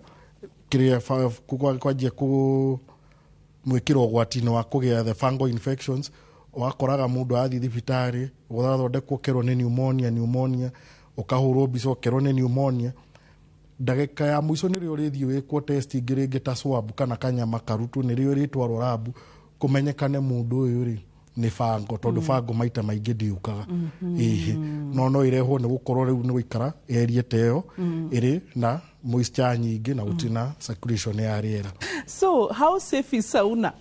kĩrĩa kwanjia mwĩkĩra ũgwati-inĩ wa kũgĩa the fungal infections. Ũgakoraga mũndũ athiĩ thibitarĩ ũgathondekwo ũkerwo nĩ pneumonia, pneumonia, ũkahũrwo mbica ũkerwo nĩ pneumonia. Ndagĩka ya mũico nĩrĩo ũrĩthiĩ wĩkwo test ingĩ rĩngĩ ta swab kana kanyama karutwo, nĩrĩo rĩtwarwo lab kũmenyekane mũndũ ũyũ rĩ nĩ fungal, tondũ fungal maita maingĩ ndĩũkaga. Ĩhĩ, no no ĩrehwo nĩ gũkorwo rĩu nĩ gũikara area ta ĩyo ĩrĩ na moisture nyingĩ na gũtirĩ na circulation ya rĩera. So how safe is sauna?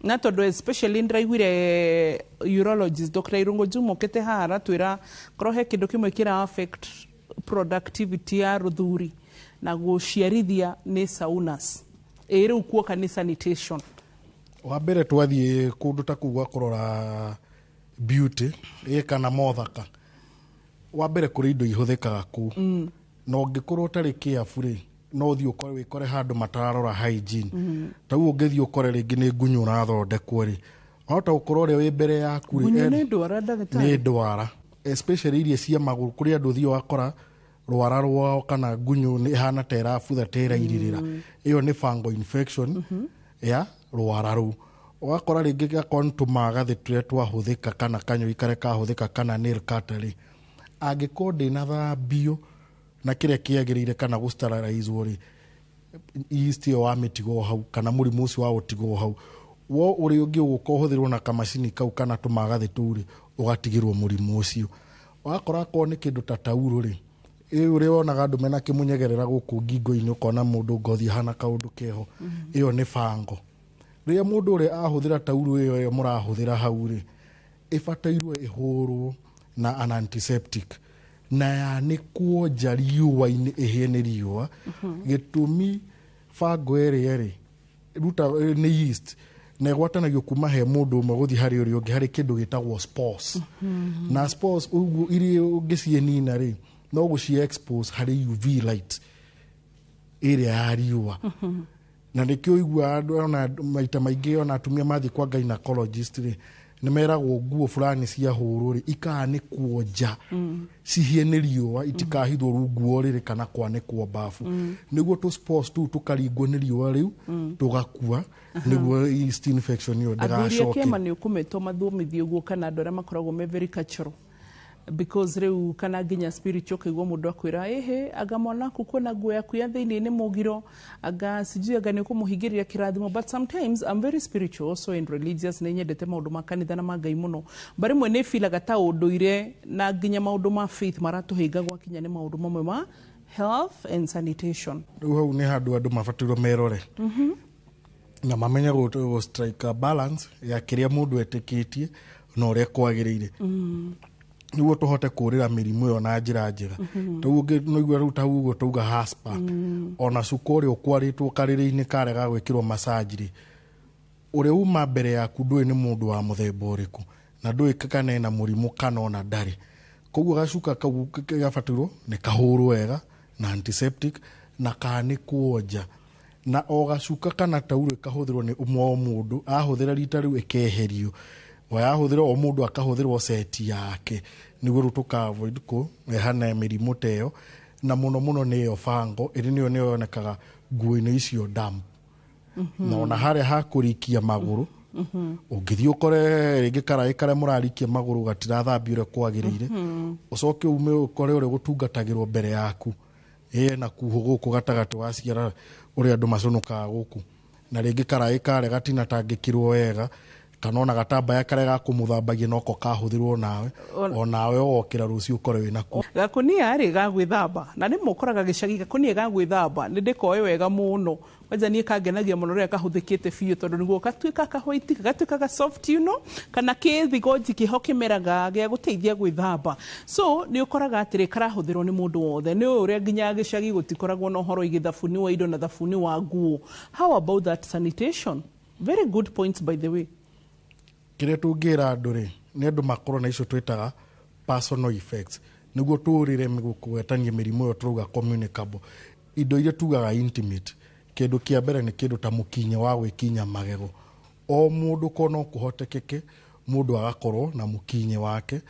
Na tondũ especially ndĩraiguire urologist Dr. Irungu Juma okĩte haha aratwĩra korwo he kĩndũ kĩmwe kĩra affect productivity ya rũthuri na gũciarithia nĩ saunas. Ĩ rĩu kuoka nĩ sanitation. Wa mbere twathiĩ kũndũ ta kũu gwa kũrora beauty ĩ kana mothaka, wa mbere kũrĩ indo ihũthĩkaga kũu, na ũngĩkorwo ũtarĩ careful rĩ, no ũthiĩ ũkore wĩkore handũ matararora hygiene. Ta rĩu ũngĩthiĩ ũkore rĩngĩ nĩ ngunyũ ũrathondekwo rĩ, wahota gũkorwo ũrĩa wĩ mbere yaku rĩ, Ngunyũ nĩ ndwara ndagĩtarĩ? Nĩ ndwara, especially iria cia magũrũ. Kũrĩ andũ ũthiĩ wakora rwara rwao kana ngunyũ nĩ ĩhana ta ĩrabutha ta ĩrairĩrĩra, ĩyo nĩ fungal infection ya rwara rũu. Ũgakora rĩngĩ gakorwo nĩ tũmagathĩ tũrĩa twahũthĩka kana kanyũi karĩa kahũthĩka kana nail cutter rĩ, angĩkorwo ndĩnathambio na kĩrĩa kĩagĩrĩire kana gũ-sterilizwo rĩ, yeast ĩyo wamĩtiga hau kana mũrimũ ũcio waũtigwo hau, wo ũrĩa ũngĩ ũgũka ũhũthĩrwo na kamacini kau kana tũmagathĩ tũu rĩ, ũgatigĩrwo mũrimũ ũcio. Wakora akorwo nĩ kĩndũ ta taurũ rĩ, ĩ ũrĩa wonaga andũ mena kĩmũnyegerera gũkũ ngingo-inĩ, ũkona mũndũ ngothi ĩhana kaũndũ keho, ĩyo nĩ fungal. Rĩrĩa mũndũ ũrĩa ahũthĩra taurũ ĩyo ĩyo mũrahũthĩra hau rĩ, ĩbatairwo ĩhũrwo na an antiseptic na yanĩkwo nja riũa-inĩ ĩhĩe nĩ riũa. Gĩtũmi fungal ĩrĩa rĩ ruta nĩ yeast na ĩgwatanagio kuma he mũndũ ũmwe gũthiĩ harĩ ũrĩa ũngĩ harĩ kĩndũ gĩtagwo spores. Na spores ũguo iria ũngĩciĩnina rĩ, no gũci expose harĩ UV light ĩrĩa ya riũa. Na nĩkĩo ũiguaga andũ ona maita maingĩ ona atumia mathiĩ kwa gynecologist rĩ, nĩ meragwo nguo fulani ciahũrwo rĩ, ikanĩkwo nja cihĩe nĩ riũa, itikahithwo rungu wa ũrĩrĩ kana kwanĩkwo bafu, nĩguo tũ spores tũu tũkaringwo nĩ riũa rĩu tũgakua, nĩguo yeast infection ĩyo Athuri a ndĩgacoke. kĩama nĩ ũkũmetwo mathomithio ũguo kana andũ arĩa makoragwo me very cultural, because rĩu kana nginya spiritual ũkaigua mũndũ akwĩra ĩhĩ anga mwana waku kuona nguo yaku ya thĩinĩ nĩ mũgiro, anga sijui anga nĩ ũkũmũhingĩrĩria kĩrathimo. But sometimes I'm very spiritual also and religious, nĩ nyendete maũndũ ma kanitha na ma Ngai mũno, but rĩmwe nĩ bilaga ta ũndũire na nginya maũndũ ma faith maratũhĩnga gwakinya nĩ maũndũ mamwe ma health and sanitation. Rĩu hau nĩ handũ andũ mabatairwo merore na mamenye gũ strike a balance ya kĩrĩa mũndũ etĩkĩtie na ũrĩa kwagĩrĩire, nĩguo tũhote kũrĩra mĩrimũ ĩyo na njĩra njega. Rĩu ũngĩ rĩu ta ũguo tauga haspa, ona cuka ũrĩa ũkwarĩtwo karĩrĩ-inĩ karega gwĩkĩrwo massage rĩ, ũrĩa uma mbere yaku ndũĩ nĩ mũndũ wa mũthemba ũrĩkũ na ndũĩ kana ena mũrimũ kana ona ndarĩ. Koguo gacuka kau gabatairwo nĩ kahũrwo wega na antiseptic na kanĩkwo nja, na o gacuka kana taurũ ĩkahũthĩrwo nĩ ũmwe o mũndũ ahũthĩra rita rĩu ĩkeherio, yahũthĩrwo o mũndũ akahũthĩrwo seti yake, nĩguo rĩu tũka avoid kũrehana mĩrimũ ta ĩyo. Na mũno mũno nĩ ĩyo fango ĩrĩ nĩyo nĩyo yonekaga nguo-inĩ icio damp. Na ona harĩa hakũrikia magũrũ, ũngĩthiĩ ũkore rĩngĩ karaĩ karĩa mũrarikia magũrũ gatirathambio ũrĩa kwagĩrĩire, ũcoke ume ũkore ũrĩa gũtungatagĩrwo mbere yaku ĩna kuhũ gũkũ gatagatĩ wa ciara ũrĩa andũ maconokaga gũkũ, na rĩngĩ karaĩ karĩa gatinatangĩkĩrwo wega, kana ona gatambaya karĩa gakũmũthambagia noko kahũthĩrwo nawe, onawe ũgokĩra rũciũ ũkore wĩna kuo. Gakunia rĩ ga gwĩthamba, na nĩ mũkoraga gĩcagi gakunia ga gwĩthamba nĩ ndĩkoĩ wega mũno. Kwanja niĩ kangenagia mũno rĩrĩa kahũthĩkĩte biũ, tondũ nĩguo gatuĩka kahwaiti, gatuĩka ga soft, kana kĩthigonji kĩho kĩmeraga gĩa gũteithia gwĩthamba. So nĩ ũkoraga atĩrĩ karahũthĩrwo nĩ mũndũ wothe. Nĩ ũĩ ũrĩa nginya gĩcagi gũtikoragwo na ũhoro wĩgiĩ thabuni wa indo na thabuni wa nguo. How about that sanitation? Very good points, by the way. Kĩrĩa tũngĩra andũ rĩ, nĩ andũ makorwo na icio twĩtaga personal effects, nĩguo tũrĩre kũgwetania mĩrimũ ĩyo tũrauga communicable, indo iria tugaga intimate. Kĩndũ kĩa mbere nĩ kĩndũ ta mũkinya wa gwĩkinya magego. O mũndũ ko no kũhotekeke mũndũ agakorwo na mũkinye wake,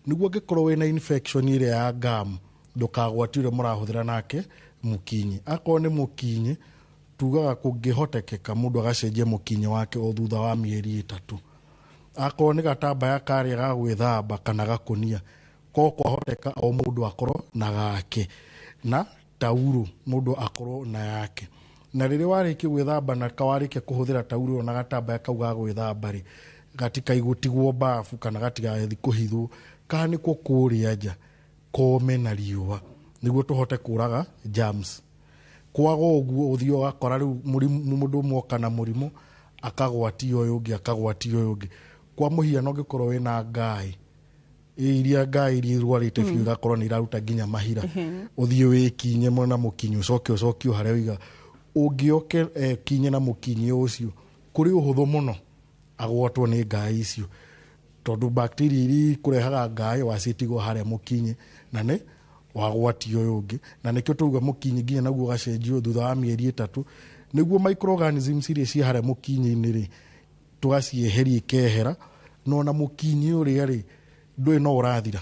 nĩguo angĩkorwo wĩna infection ĩrĩa ya gum ndũkagwatie ũrĩa mũrahũthĩra nake mũkinye. Akorwo nĩ mũkinye, tugaga kũngĩhotekeka mũndũ agacenjia mũkinye wake o thutha wa mĩeri 3. Akorwo nĩ gatambaya karĩa ga gwĩthamba kana gakũnia, ko kwahoteka o mũndũ akorwo na gake, na taurũ mũndũ akorwo na yake. Na rĩrĩa warĩkia gwĩthamba na warĩkia kũhũthĩra taurũ ĩyo na gatambaya kau ga gwĩthamba rĩ, gatikaigũtigwo bafu kana gatigathiĩ kũhithwo, kanĩkwo kũrĩa nja kome na riũa nĩguo tũhote kũraga germs. Kwaga ũguo ũthiĩ ũgakora rĩu mũndũ ũmwe oka na mũrimũ akagwatia ũyũ ũngĩ, akagwatia ũyũ ũngĩ. Kwa mũhiano ũngĩkorwo wĩna ngaĩ, iria ngaĩ iria irwarĩte biũ igakorwo nĩ iraruta nginya mahira, ũthiĩ wĩkinye na mũkinyi ũcoke ũcokio harĩa ũiga, ũngĩoke kinye na mũkinyi ũcio kũrĩ ũhũthũ mũno agwatwo nĩ ngaĩ icio, tondũ bacteria iria ikũrehaga ngaĩ wacitigwo harĩa mũkinyi na nĩ wagwatia ũyũ ũngĩ. Na nĩkĩo tũruga mũkinyi nginya naguo ũgacenjio thutha wa mĩeri 3, nĩguo microorganisms iria ciĩ harĩa mũkinyi-inĩ rĩ tũgacieheria ikehera, no na mũkinyi ũrĩa rĩ ndũĩ no ũrathira,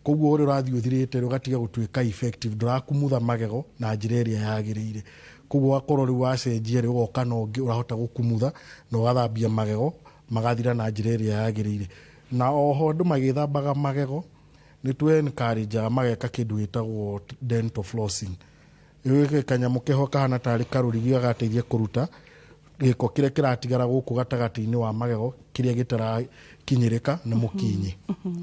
koguo ũrĩa ũrathiĩ ũthirĩte rĩ ũgatiga gũtuĩka effective, ndũrakumutha magego na njĩra ĩrĩa yagĩrĩire. Koguo wakorwo rĩu wacenjia rĩ ũgoka na ũngĩ ũrahota gũkumutha na ũgathambia magego magathira na njĩra ĩrĩa yagĩrĩire. Na oho andũ magĩthambaga magego nĩ tũ encourage mageka kĩndũ gĩtagwo dental flossing. Ĩyo kanyamũ keho kahana tarĩ karũrigi gagateithia kũruta gĩko kĩrĩa kĩratigara gũkũ gatagatĩ-inĩ wa magego kĩrĩa gĩtarakinyĩrĩka nĩ mũkinyi.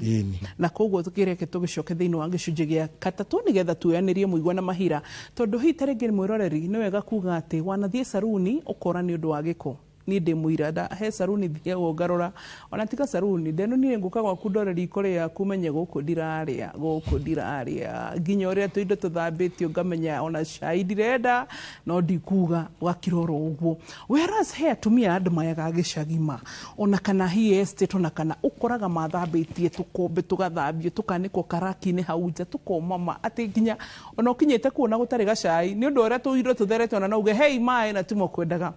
Ĩni. Na koguo tukireke tũgĩcoke thĩinĩ wa gĩcunjĩ gĩa gatatũ nĩgetha tuoyanĩrie mũigua na mahira, tondũ hihi ta rĩngĩ mwĩroreri nĩ wega kuga atĩ wanathiĩ saruni ũkora nĩ ũndũ wa gĩko. Niĩ ndĩ mũira nda he saruni thiagwo ngarora, ona tiga saruni ndenonire ngũka gwaku ndore riko rĩaku menye gũkũ ndirarĩa, gũkũ ndirarĩa, nginya ũrĩa tũindo tũthambĩtio ngamenya ona cai ndirenda no ndikuga, ũgakira oro ũguo. Whereas he atumia andũ mayaga gĩcagi ma ona kana hihi estate, ona kana ũkoraga mathambĩtie tũkombe tũgathambio tũkanĩkwo karaki-inĩ hau nja tũkoma ma atĩ nginya ona ũkinyĩte kuona gũtarĩ gacai nĩ ũndũ ũrĩa tũindo tũtherete, ona no uge hei maĩ na timo kwendaga.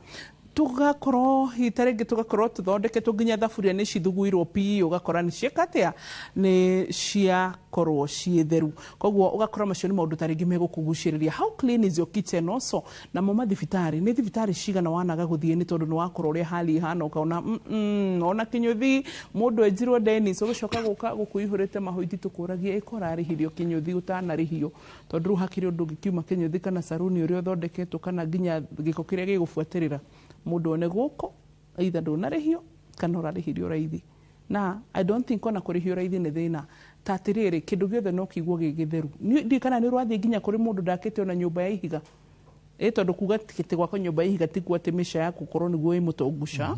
Tugakorwo hihi ta rĩngĩ tũgakorwo tũthondeketwo nginya thaburia nĩ cithuguirwo piũ, ũgakora nĩ ciĩka atĩa, nĩ ciakorwo ciĩ theru. Koguo ũgakora macio nĩ maũndũ ta rĩngĩ megũkũgucĩrĩria. How clean is your kitchen also? Namo mathibitarĩ, nĩ thibitarĩ cigana wanaga gũthiĩ nĩ tondũ nĩ wakorwo ũrĩa hali ĩhana ũkaona ona kĩnyũthi mũndũ enjirwo Dennis ũgĩcoka gũka gũkũ ihũrĩte mahuiti tũkũragia ĩko ũrarĩhirio kĩnyũthi ũtanarĩhio, tondũ rĩu hakĩrĩ ũndũ ũngĩkiuma kĩnyũthi kana saruni ũrĩa ũthondeketwo kana nginya gĩko kĩrĩa gĩgũbuatĩrĩra mũndũ one gũkũ either ndũnarĩhio kana ũrarĩhirio raithi. Na I don't think ona kũrĩhio raithi nĩ thĩna, ta atĩrĩrĩ kĩndũ gĩothe no kĩiguo gĩ gĩtheru. Ndiũĩ kana nĩ ũrathiĩ nginya kũrĩ mũndũ ndakĩte ona nyũmba ya ihiga, tondũ kuga atĩ gwakwa nyũmba ya ihiga tikuo atĩ mĩca yaku korwo nĩguo ĩ mũtongu ca.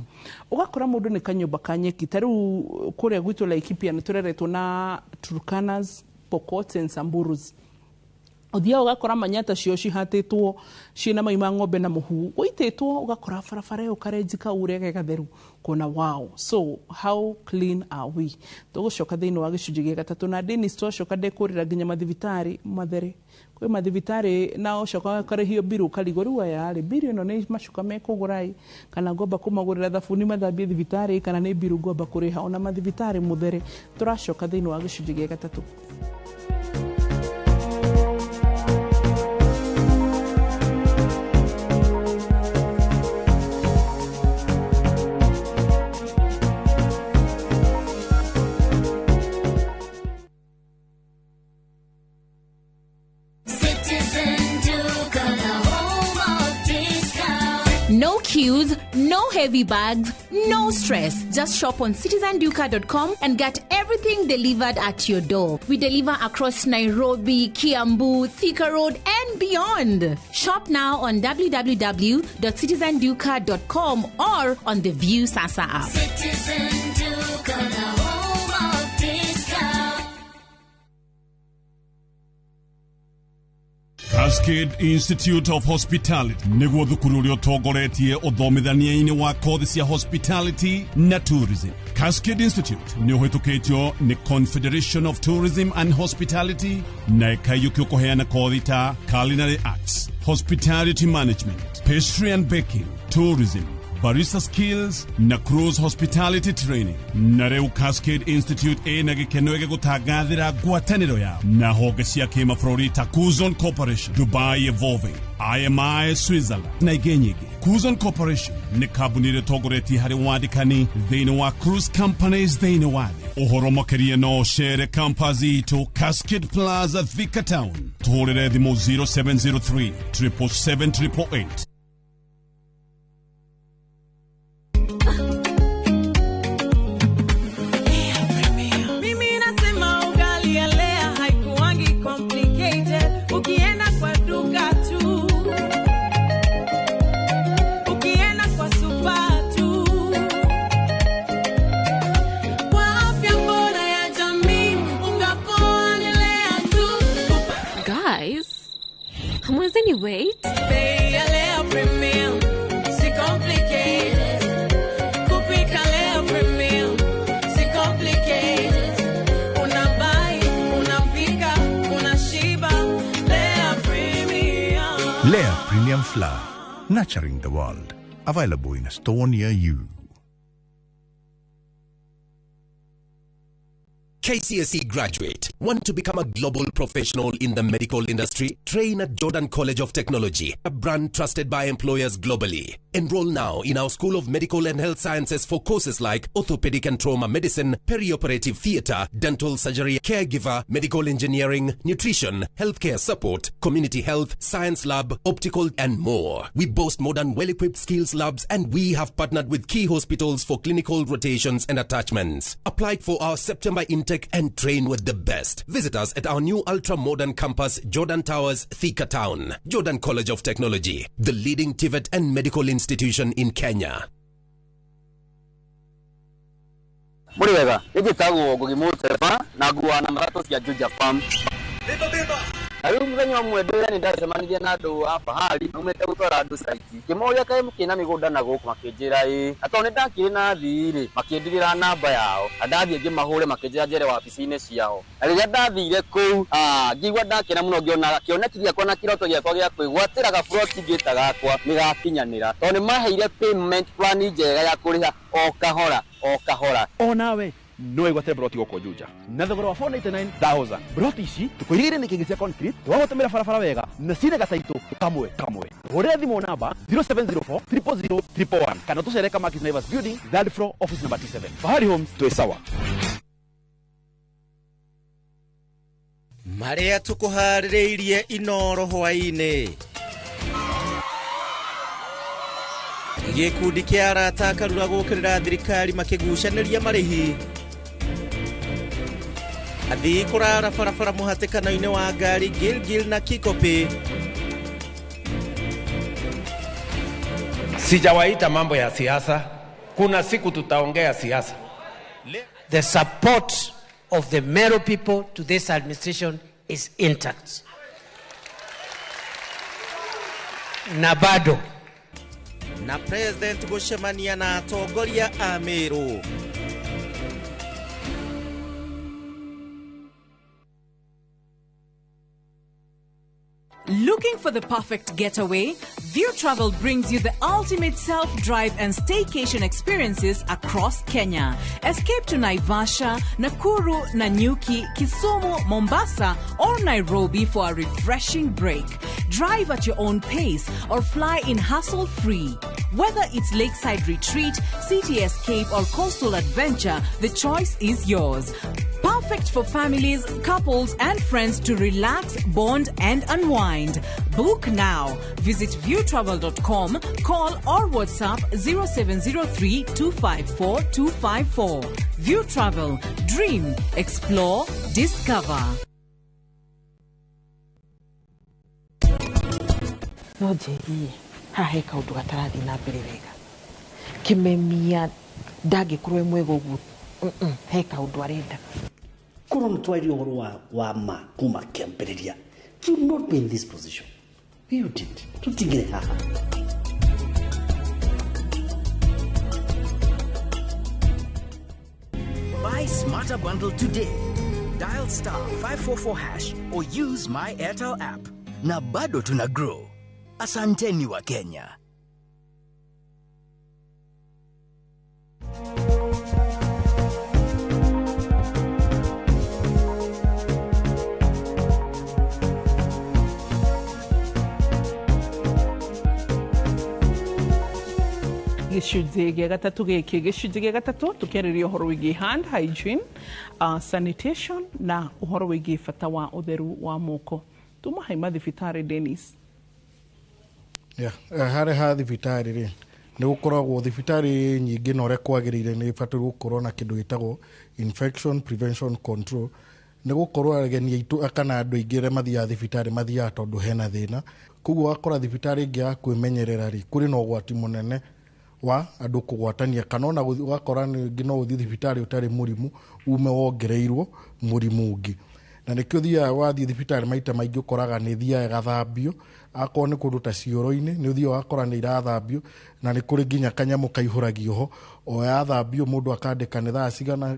Ũgakora mũndũ nĩ kanyũmba ka nyeki. Ta rĩu kũrĩa gwitũ Laikipia nĩ tũreretwo na Turkanas, Pokots and Samburus. Ũthiaga ũgakora manyata cio cihatĩtwo ciĩna mai ma ng'ombe na mũhu ũitĩtwo, ũgakora barabara ĩyo karenji kau ũrĩa ge gatheru kuona wow. So how clean are we? Tũgũcoka thĩinĩ wa gĩcunjĩ gĩa gatatũ na Dennis twacoka ndekũrĩra nginya mathibitarĩ mathere. Kwĩ mathibitarĩ na ũcoka ũkarĩhio mbiru ũkarigwo rĩu aya rĩ mbiru ĩno nĩ macuka mekũgũra ĩ, kana ngomba kũmagũrĩra thabuni mathambie thibitarĩ, kana nĩ mbiru ngomba kũrĩha. Ona mathibitarĩ mũthere. Tũracoka thĩinĩ wa gĩcunjĩ gĩa gatatũ. queues, no heavy bags, no stress. Just shop on citizenduka.com and get everything delivered at your door. We deliver across Nairobi, Kiambu, Thika Road, and beyond. Shop now on www.citizenduka.com or on the View Sasa app. Citizen Duka, the home of discount. Cascade Institute of Hospitality nĩguo thukuru ũrĩa ũtongoretie ũthomithania-inĩ wa kothi cia hospitality na tourism. Cascade Institute nĩ ũhĩtũkĩtio nĩ Confederation of Tourism and Hospitality na ĩkaiyũkio kũheana kothi ta culinary arts, hospitality management, pastry and baking, tourism, barista skills na cruise hospitality training. Na rĩu Cascade Institute ĩna gĩkeno gĩgũtangathĩra ngwatanĩro yao na honge cia kĩmabũrũri ta Kuzon Corporation, Dubai Evolving, IMI Switzerland na ingĩ nyingĩ. Kuzon Corporation nĩ kambuni ĩrĩa ĩtongoretie harĩ wandĩkani thĩinĩ wa cruise companies thĩinĩ wa thĩ. Ũhoro makĩria no ũcere campus itũ Cascade Plaza, Thika Town. Tũhũrĩre thimũ 0703 777 888. Mimi nasema ugali ya Lea haikuangi complicated. Ukienda kwa duka tu, ukienda kwa super tu, kwa afya bora ya jamii, unga poa ni Lea tu. Guys, hamwezeni wait? Bei ya Lea Premium si complicated. Kupika Lea Premium si complicated. Unabuy, unapika, unashiba. Lea Premium. Lea Premium Flour, nurturing the world. Available in a store near you. KCSE graduate. Want to become a global professional in the medical industry? Train at Jordan College of Technology, a brand trusted by employers globally. Enroll now in our School of Medical and Health Sciences for courses like orthopedic and trauma medicine, perioperative theater, dental surgery, caregiver, medical engineering, nutrition, healthcare support, community health, science lab, optical, and more. We boast modern, well-equipped skills labs, and we have partnered with key hospitals for clinical rotations and attachments. Apply for our September intake and train with the best. Visit us at our new ultra-modern campus, Jordan Towers, Thika Town. Jordan College of Technology, the leading TVET and medical institution in Kenya. Mũrĩ wega, njĩtagwo Ngugi Mũteba na nguaga na matatũ cia Juja Farm. Na rĩu mũthenya ũmwe ndĩra nĩ ndacemanirie na andũ a Fahari maumĩte gũtwara andũ site. Ngĩmoria kaĩ mũkĩna mĩgũnda na gũkũ, makĩnjĩra ĩĩ. Na tondũ nĩ ndakĩrĩ na athii rĩ, makĩndigĩra namba yao. Na ndathiĩ ngĩmahũre makĩnjĩra njere wabici-inĩ ciao. Na rĩrĩa ndathire kũu, ngĩigua ndakena mũno ngĩona kĩoneki gĩakwa na kĩroto gĩakwa gĩa kwĩgwatĩra gaburoti ngĩta gakwa nĩ gakinyanĩra. Tondũ nĩ maheire payment plan njega ya kũrĩha o kahora o kahora. Onawe no wĩgwatĩre broti gũkũ Juja na thogora wa 499,000. Broti ici tũkũirigĩire nĩ kĩngĩ cia concrete, twagũtũmĩra barabara wega na cina gataitũ kamwe kamwe. Hũrĩra thimũ namba 0704 000 111 kana tũcere Kamakis Naivas Building, third floor, office number T7. Fahari Homes, twĩ sawa. Marĩa tũkũharĩrĩirie Inoro hwaĩ-inĩ. Gĩkundi kĩa arata Karura gũkĩrĩra thirikari makĩgucanĩria marĩhi. Athii kũrara barabara mũhatĩkano-inĩ wa ngari Gilgil na Kikopi. Sijawaita mambo ya siasa. Kuna siku tutaongea siasa. The support of the Meru people to this administration is intact. Na bado na president gũcemania na atongoria a Meru. Looking for the perfect getaway? View Travel brings you the ultimate self-drive and staycation experiences across Kenya. Escape to Naivasha, Nakuru, Nanyuki, Kisumu, Mombasa, or Nairobi for a refreshing break. Drive at your own pace or fly in hassle-free. Whether it's lakeside retreat, city escape, or coastal adventure, the choice is yours. Perfect Perfect for families, couples, and friends to relax, bond, and unwind. Book now. Visit viewtravel.com, call or WhatsApp 0703 254 254. View Travel. Dream, explore, discover. No njĩrie haha he kaũndũ gatarathiĩ na mbere wega. Kĩmemia ndangĩkorwo e mwega ũguo. He kaũndũ arenda. Korwo nĩ twaririe ũhoro wa ma kuma kĩambĩrĩria, we would not be in this position. We wouldn't. Tũtingĩrĩ haha. Buy Smarter Bundle today. Dial star 544 hash or use my Airtel app. Na bado tuna grow. Asanteni wa Kenya. Gĩcunjĩ gĩa gatatũ gĩkĩ, gĩcunjĩ gĩa gatatũ tũkĩarĩria ũhoro wĩgiĩ hand hygiene, sanitation na ũhoro wĩgiĩ bata wa ũtheru wa moko. Tuma haima thibitarĩ, Dennis. Yeah, harĩa ha thibitarĩ rĩ, nĩ gũkoragwo thibitarĩ nyingĩ na ũrĩa kwagĩrĩire nĩ ĩbatairwo gũkorwo na kĩndũ gĩtagwo infection prevention control, nĩ gũkorwo ageni aitũ kana andũ aingĩ arĩa mathiaga thibitarĩ mathiaga tondũ hena thĩna. Koguo wakora thibitarĩ ĩngĩ ya kwĩmenyerera rĩ, kũrĩ na ũgwati mũnene wa andũ kũgwatania, kana ona ũgakora rĩngĩ no ũthiĩ thibitarĩ ũtarĩ mũrimũ ume wongereirwo mũrimũ ũngĩ. Na nĩkĩo ũthiaga wathiĩ thibitarĩ maita maingĩ ũkoraga nĩ ĩthiaga ĩgathambio, akorwo nĩ kũndũ ta cioro-inĩ nĩ ũthiaga ũgakora nĩ irathambio, na nĩ kũrĩ nginya kanyamũ kaihũragio ho, o yathambio mũndũ akandĩka nĩ thaa cigana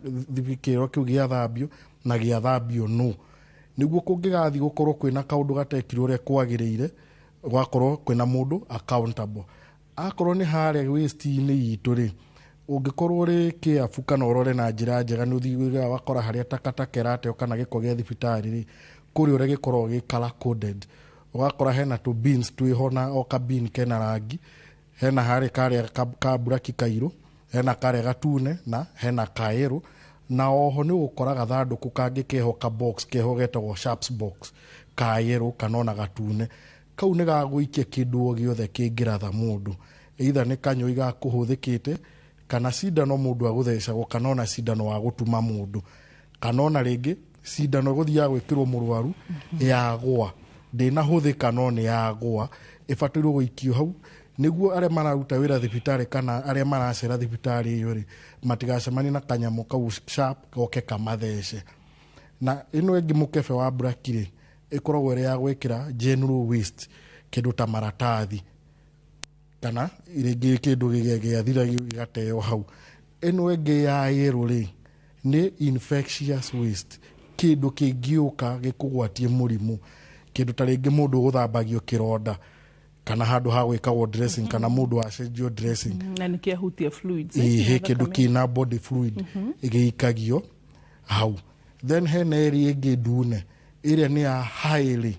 kĩoro kĩu gĩathambio na gĩathambio nũ, nĩguo kũngĩgathiĩ gũkorwo kwĩna kaũndũ gatekirwo ũrĩa kwagĩrĩire, gwakorwo kwĩna mũndũ accountable. Akorwo nĩ harĩa waste-inĩ itũ rĩ, ũngĩkorwo ũrĩ careful kana ũrore na njĩra njega, nĩ ũthiaga wakora harĩa takataka ĩrateo kana gĩko gĩa thibitarĩ rĩ, kũrĩ ũrĩa gĩkoragwo gĩ color coded. Ũgakora hena tũ bins twĩho na o ka bin kena rangi, hena harĩa karĩa ka buraki kairũ, hena karĩa gatune na hena kaerũ, na oho nĩ ũgũkora gathandũkũ kangĩ keho ka box keho getagwo sharps box kaerũ kana ona gatune. Kau nĩ gagũikia kĩndũ o gĩothe kĩngĩratha mũndũ, either nĩ kanyũi gakũhũthĩkĩte kana cindano mũndũ agũthecagwo, kana ona cindano wa gũtuma mũndũ, kana ona rĩngĩ cindano ĩgũthiaga gwĩkĩrwo mũrwaru yagũa, ndĩnahũthĩka no nĩ yagũa, ĩbatairwo gũikio hau nĩguo arĩa mararuta wĩra thibitarĩ kana arĩa maracera thibitarĩ ĩyo rĩ, matigacemanie na kanyamũ kau sharp goke kamathece. Na ĩno ĩngĩ mũkebe wa braki rĩ, ĩkoragwo ĩrĩ ya gwĩkĩra general waste, kĩndũ ta maratathi kana rĩngĩ kĩndũ gĩathira gĩgateo hau. Ĩno ĩngĩ ya yellow rĩ, nĩ infectious waste, kĩndũ kĩngĩũka gĩkũgwatie mũrimũ, kĩndũ ta rĩngĩ mũndũ ũgũthambagio kĩronda kana handũ ha gwĩkagwo dressing kana mũndũ acenjio dressing, na nĩkĩahutia fluids, ĩhĩ kĩndũ kĩna body fluid gĩikagio hau. Then hena ĩrĩa ĩngĩ ndune, ĩrĩa nĩ ya highly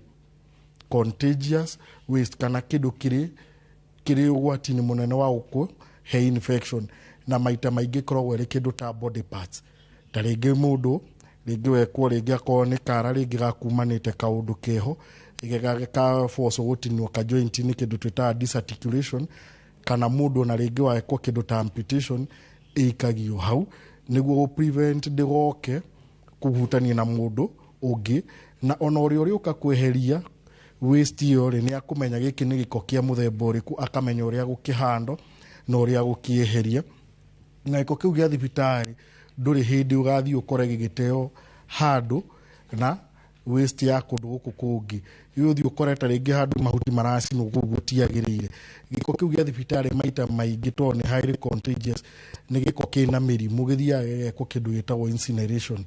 contagious waste kana kĩndũ kĩrĩ ũgwati-inĩ mũnene wa gũkũ he infection, na maita maingĩ ĩkoragwo ĩrĩ kĩndũ ta body parts, ta rĩngĩ mũndũ rĩngĩ wekwo rĩngĩ akorwo nĩ kara rĩngĩ gakumanĩte kaũndũ keho ka force gũtinwo ka joint nĩ kĩndũ twĩtaga disarticulation, kana mũndũ ona rĩngĩ wekwo kĩndũ ta amputation ĩikagio hau nĩguo gũ prevent ndĩgoke kũhutania na mũndũ ũngĩ, na ona ũrĩa ũrĩũka kweheria waste ĩyo rĩ, nĩ akũmenya gĩkĩ nĩ gĩko kĩa mũthemba ũrĩkũ, akamenya ũrĩa gũkĩhandwo na ũrĩa gũkĩeheria. Na gĩko kĩu gĩa thibitarĩ ndũrĩ hĩndĩ ũgathiĩ ũkore gĩgĩteo handũ na waste ya kũndũ gũkũ kũngĩ, ũthiĩ ũkore ta rĩngĩ handũ mahuti maracinwo kũu gũtiagĩrĩire. Gĩko kĩu gĩa thibitarĩ maita maingĩ tondũ nĩ highly contagious, nĩ gĩko kĩna mĩrimũ, gĩthiaga gĩgekwo kĩndũ gĩtagwo incineration,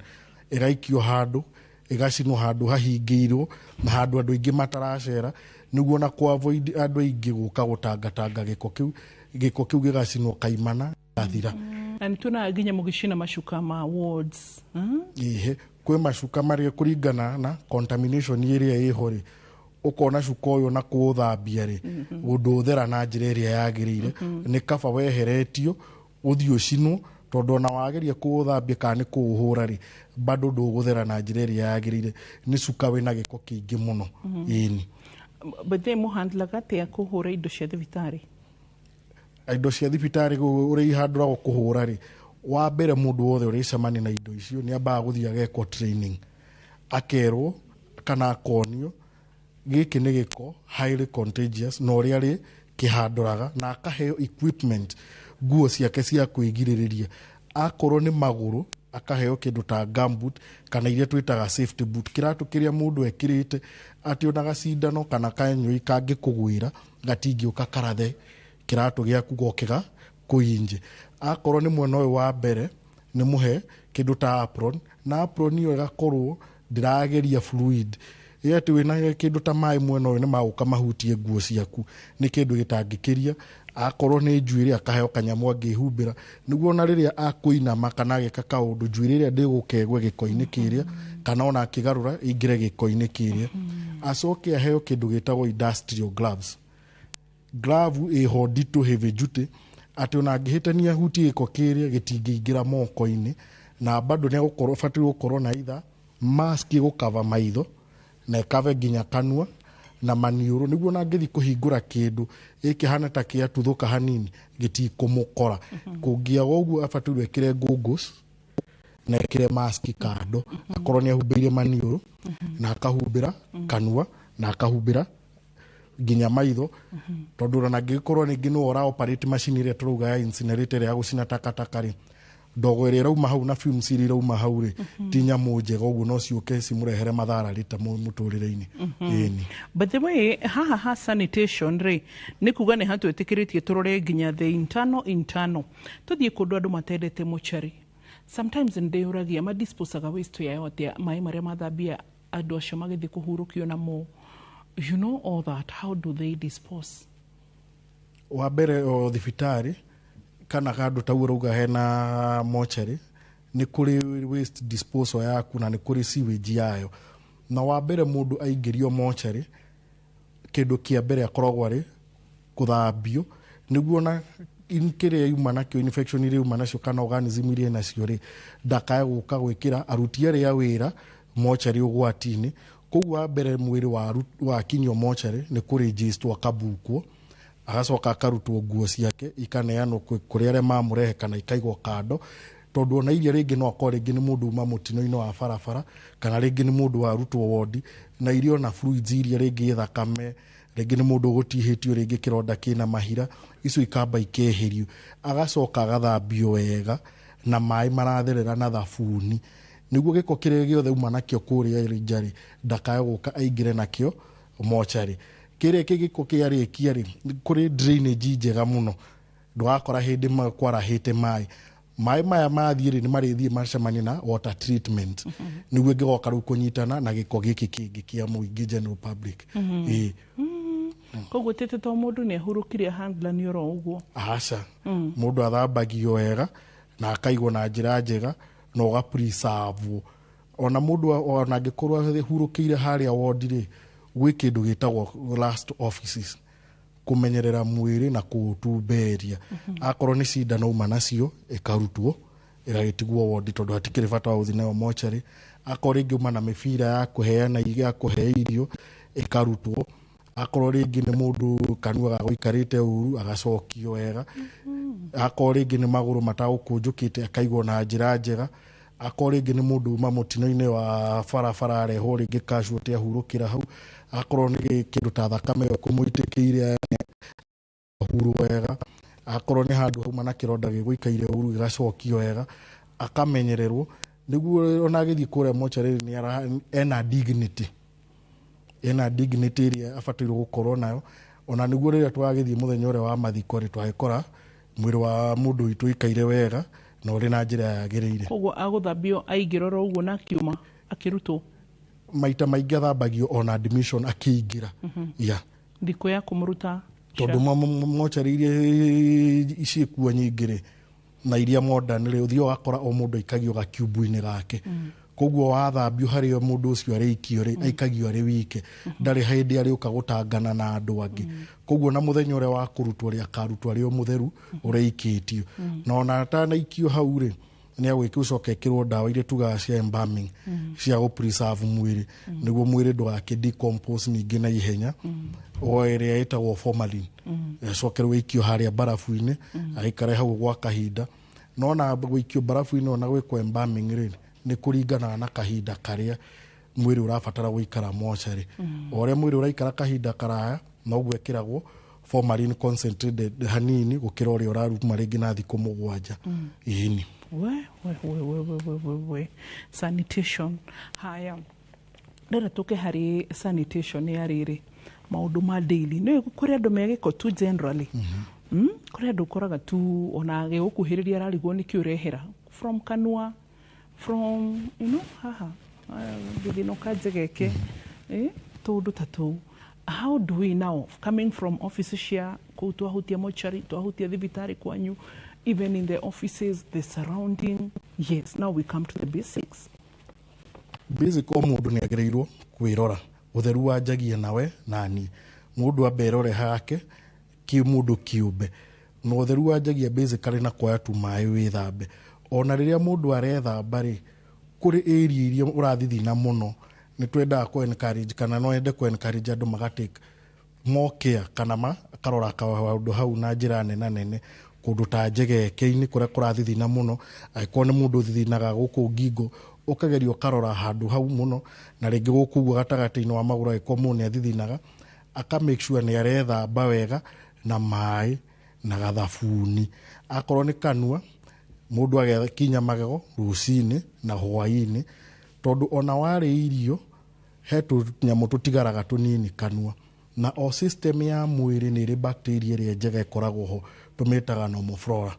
ĩgaikio handũ, ĩgacinwo handũ hahingĩirwo na handũ andũ aingĩ mataracera, nĩguo na ku avoid andũ aingĩ gũka gũtangatanga gĩko kĩu, gĩko kĩu gĩgacinwo kaimana gathira. Na nĩ tuonaga nginya mũgĩcina macuka ma wards. Ĩhĩ, kwĩ macuka marĩa kũringana na contamination ĩrĩa ĩho rĩ, ũkona cuka ũyũ na kũũthambia rĩ, ũndũ ũthera na njĩra ĩrĩa yagĩrĩire, nĩ kaba weheretio ũthiĩ ũcinwo, Tondũ ona wageria kũũthambia kana nĩ kũũhũra rĩ, bado ndũgũthera na njĩra ĩrĩa yagĩrĩire, nĩ cuka wĩna gĩko kĩingĩ mũno. Ĩni. But then mũhandlaga atĩa kũhũra indo cia thibitarĩ? Indo cia thibitarĩ ũrĩa ihandũragwo kũhũra rĩ, wa mbere mũndũ wothe ũrĩcemania na indo icio nĩ ambaga gũthiĩ agekwo training, akerwo kana akonio gĩkĩ nĩ gĩko highly contagious na ũrĩa rĩ kĩhandũraga, na akaheo equipment, nguo ciake cia kwĩgirĩrĩria. Akorwo nĩ magũrũ, akaheo kĩndũ ta gumboot kana iria twĩtaga safety boot, kĩratũ kĩrĩa mũndũ ekĩrĩte atĩ ona gacindano kana kanyũi kangĩkũgwĩra gatingĩũka karathe kĩratũ gĩaku goke kũinje. Akorwo nĩ mwena ũyũ wa mbere, nĩ mũhe kĩndũ ta apron, na apron ĩyo ĩgakorwo ndĩrageria fluid ĩ atĩ wĩna kĩndũ ta maĩ mwena ũyũ nĩ magũka mahutie nguo ciaku, nĩ kĩndũ gĩtangĩkĩria. Akorwo nĩ njuĩrĩ, akaheo kanyamũ angĩhumbĩra nĩguo ona rĩrĩa akũinama kana agĩka kaũndũ, njuĩrĩ ĩrĩa ndĩgũkegwe gĩko-inĩ kĩrĩa, kana ona akĩgarũra ĩingĩre gĩko-inĩ kĩrĩa. Acoke aheo kĩndũ gĩtagwo industrial gloves, glove ĩho nditũ, heavy duty, atĩ ona angĩhĩtania hutie gĩko kĩrĩa gĩtingĩingĩra moko-inĩ. Na bado nĩ agũkorwo batiĩ gũkorwo na either mask ĩgũkava maitho na ĩkave nginya kanua na maniũrũ, nĩguo ona angĩthiĩ kũhingũra kĩndũ gĩkĩhana ta kĩatuthũka hanini gĩtikũmũkora. Kũngĩaga ũguo, abatairwo ekĩre goggles na ekĩre mask kando, akorwo nĩ ahumbĩire maniũrũ na akahumbĩra kanua na akahumbĩra nginya maitho, tondũ ona angĩkorwo rĩngĩ nĩwe ũra operate macini ĩrĩa tũrauga ya incinerator, ĩrĩa ya gũcina takataka rĩ, ndogo ĩrĩa ĩrauma hau na fumes iria irauma hau rĩ, ti nyamũ njega, ũguo no ciũke cimũrehere mathara rĩta mũtũrĩre-inĩ. Ĩni. By the way, haha ha sanitation rĩ, nĩ kuga nĩ hatwĩtĩkĩrĩtie tũrore nginya the internal. Tũthiĩ kũndũ andũ matendete mochari, sometimes ndĩyũragia madisposaga waste yao atĩa, maĩ marĩa mathambia andũ acio magĩthiĩ kũhurũkio namo, you know, all that, how do they dispose? Wa mbere, o thibitarĩ kana handũ tau ũrauga hena mochari, nĩ kũrĩ waste disposal yaku na nĩ kũrĩ sewage yayo. Na wa mbere mũndũ aingĩrio mochari, kĩndũ kĩa mbere akoragwo arĩ kũthambio, nĩguo na kĩrĩa yuma nakĩo, infection iria yuma nacio kana organism iria nacio rĩ, ndakae gũka gwĩkĩra aruti arĩa wĩra mochari ũgwati-inĩ. Koguo wa mbere mwĩrĩ wakinyio mochari nĩ kũrĩnjĩstwo, akabukwo, agacoka akarutwo nguo ciake, ikaneanwo kũrĩ arĩa mamũrehe kana ikaigwo kando, tondũ ona iria rĩngĩ no akorwo rĩngĩ nĩ mũndũ uma mũtino-inĩ wa barabara, kana rĩngĩ nĩ mũndũ warutwo wondi na irio na fluids iria rĩngĩ thakame, rĩngĩ nĩ mũndũ ũgũtihĩtio rĩngĩ kĩronda kĩna mahira, icio ikamba ikeherio. Agacoka agathambio wega na maĩ maratherera na thabuni, nĩguo gĩko kĩrĩa gĩothe uma nakĩo kũrĩa nja rĩ, ndakae gũka aingĩre nakĩo mocarĩ. Kĩrĩa gĩko kĩarĩkia rĩ, kũrĩ drainage njega mũno, ndũgakora hĩndĩ kwarahĩte maĩ, maĩ maya mathiĩ rĩ, nĩ marĩthiĩ macemanie na water treatment, nĩguo ĩngĩgoka rĩu kũnyitana na gĩko gĩkĩ kĩngĩ kĩa mũingĩ, general public. Ĩĩ. Koguo tĩtĩ to mũndũ nĩ ahurũkire handler nĩ oro ũguo? Aca, mũndũ athambagio wega na akaigwo na njĩra njega na ũgapreserve. Ona mũndũ ona angĩkorwo ahurũkĩire harĩa wondi rĩ, gwĩ kĩndũ gĩtagwo last offices, kũmenyerera mwĩrĩ na kũũtumberia. Akorwo nĩ cindano uma nacio, ĩkarutwo ĩgagĩtigwo wondi, tondũ hatikĩrĩ bata wa gũthiĩ nayo mocarĩ. Akorwo rĩngĩ uma na mĩbira ya kũheana, ya kũhe irio, ĩkarutwo. Akorwo rĩngĩ nĩ mũndũ kanua gagũikarĩte ũru, agacokio wega. Akorwo rĩngĩ nĩ magũrũ matagũkũnjũkĩte, akaigwo na njĩra njega. Akorwo rĩngĩ nĩ mũndũ uma mũtino-inĩ wa barabara, arehwo rĩngĩ casualty, ahurũkĩra hau, akorwo nĩ kĩndũ ta thakame ĩyo kũmũitĩkĩire, ahurwo wega. Akorwo nĩ handũ hauma na kĩronda gĩgũikaire ũru, gĩgacokio wega, akamenyererwo, nĩguo ona agĩthiĩ kũrĩa mocarĩ nĩ ena dignity, ena dignity ĩrĩa abatairwo gũkorwo nayo, ona nĩguo rĩrĩa twagĩthiĩ mũthenya ũrĩa wa mathiko rĩ, twagĩkora mwĩrĩ wa mũndũ witũ ũikaire wega na ũrĩ na njĩra yagĩrĩire. Koguo agũthambio aingĩra oro ũguo na akiuma akĩrutwo? Maita maingĩ athambagio ona admission akĩingĩra. Yeah. Thikũ ya kũmũruta? Tondũ mocarĩ iria ciĩkuo nyingĩ rĩ, na iria modern rĩ, ũthiaga ũgakora o mũndũ aikagio gakiumbu-inĩ gake. Koguo wathambio harĩa mũndũ ũcio arĩikio rĩ, aikagio arĩ wike, ndarĩ hĩndĩ arĩũka gũtangana na andũ angĩ. Koguo na mũthenya ũrĩa wa kũrutwo rĩ, akarutwo arĩ o mũtheru ũrĩa na ona atanaikio hau rĩ, nĩ agwĩkwo ũcoke ĩkĩrwo ndawa iria tugaga cia embalming, cia gũ preserve mwĩrĩ, nĩguo mwĩrĩ ndũgakĩ decompose ningĩ na ihenya, o ĩrĩa ĩtagwo formalin. Ĩcokerwo ĩikio harĩa barafu-inĩ, aikare hau gwa kahinda. No na gũikio barafu-inĩ ona gwĩkwo embalming rĩ, nĩ kũringanaga na kahinda karĩa mwĩrĩ ũrabatara gũikara mocarĩ. O ũrĩa mwĩrĩ ũraikara kahinda karaya, noguo ĩkĩragwo formalin concentrated hanini gũkĩra ũrĩa ũraruma rĩngĩ na thikũ 7. Ĩni. We we we we we we we we sanitation. Haya, ndĩrenda tũke harĩ sanitation ya rĩrĩ maũndũ ma daily. Nĩ kũrĩ andũ me gĩko tu generally. Kũrĩ andũ ũkoraga tu ona agĩgũkuhĩrĩria ararigwo nĩkĩ ũrehera from kanua, from you know, haha gĩthĩno kanjegeke, tũndũ ta tũu. How do we now, coming from offices cia kũu, twahutia mochari, twahutia thibitarĩ kwanyu, even in the offices, the surrounding, yes, now we come to the basics. Basic, o mũndũ nĩ agĩrĩirwo kwĩrora. Ũtheru wanjagia nawe nani. Mũndũ ambe erore hake kĩ mũndũ kĩũmbe, na ũtheru wanjagia basically na kuoya tu maĩ wĩthambe. Ona rĩrĩa mũndũ arethamba rĩ, kũrĩ area iria ũrathithina mũno, nĩ twendaga kũ encourage, kana no ende kũ encourage andũ magatake more care, kana makarora kaũndũ hau na njĩra nena nene, kũndũ ta njegeke-inĩ kũrĩa kũrathithina mũno. Angĩkorwo nĩ mũndũ ũthithinaga gũkũ ngingo, ũkageria ũkarora handũ hau mũno, na rĩngĩ gũkũ ũguo gatagatĩ-inĩ wa magũrũ, angĩkorwo mũndũ nĩ athithinaga, aka make sure nĩ arethamba wega na maĩ na gathabuni. Akorwo nĩ kanua, mũndũ agekinya magego rũcinĩ na hwaĩ-inĩ, tondũ ona warĩa irio he tũnyamũ tũtigaraga tũnini kanua, na o system ya mwĩrĩ nĩ ĩrĩ bacteria ĩrĩa njega ĩkoragwo ho, tũmĩtaga normal flora,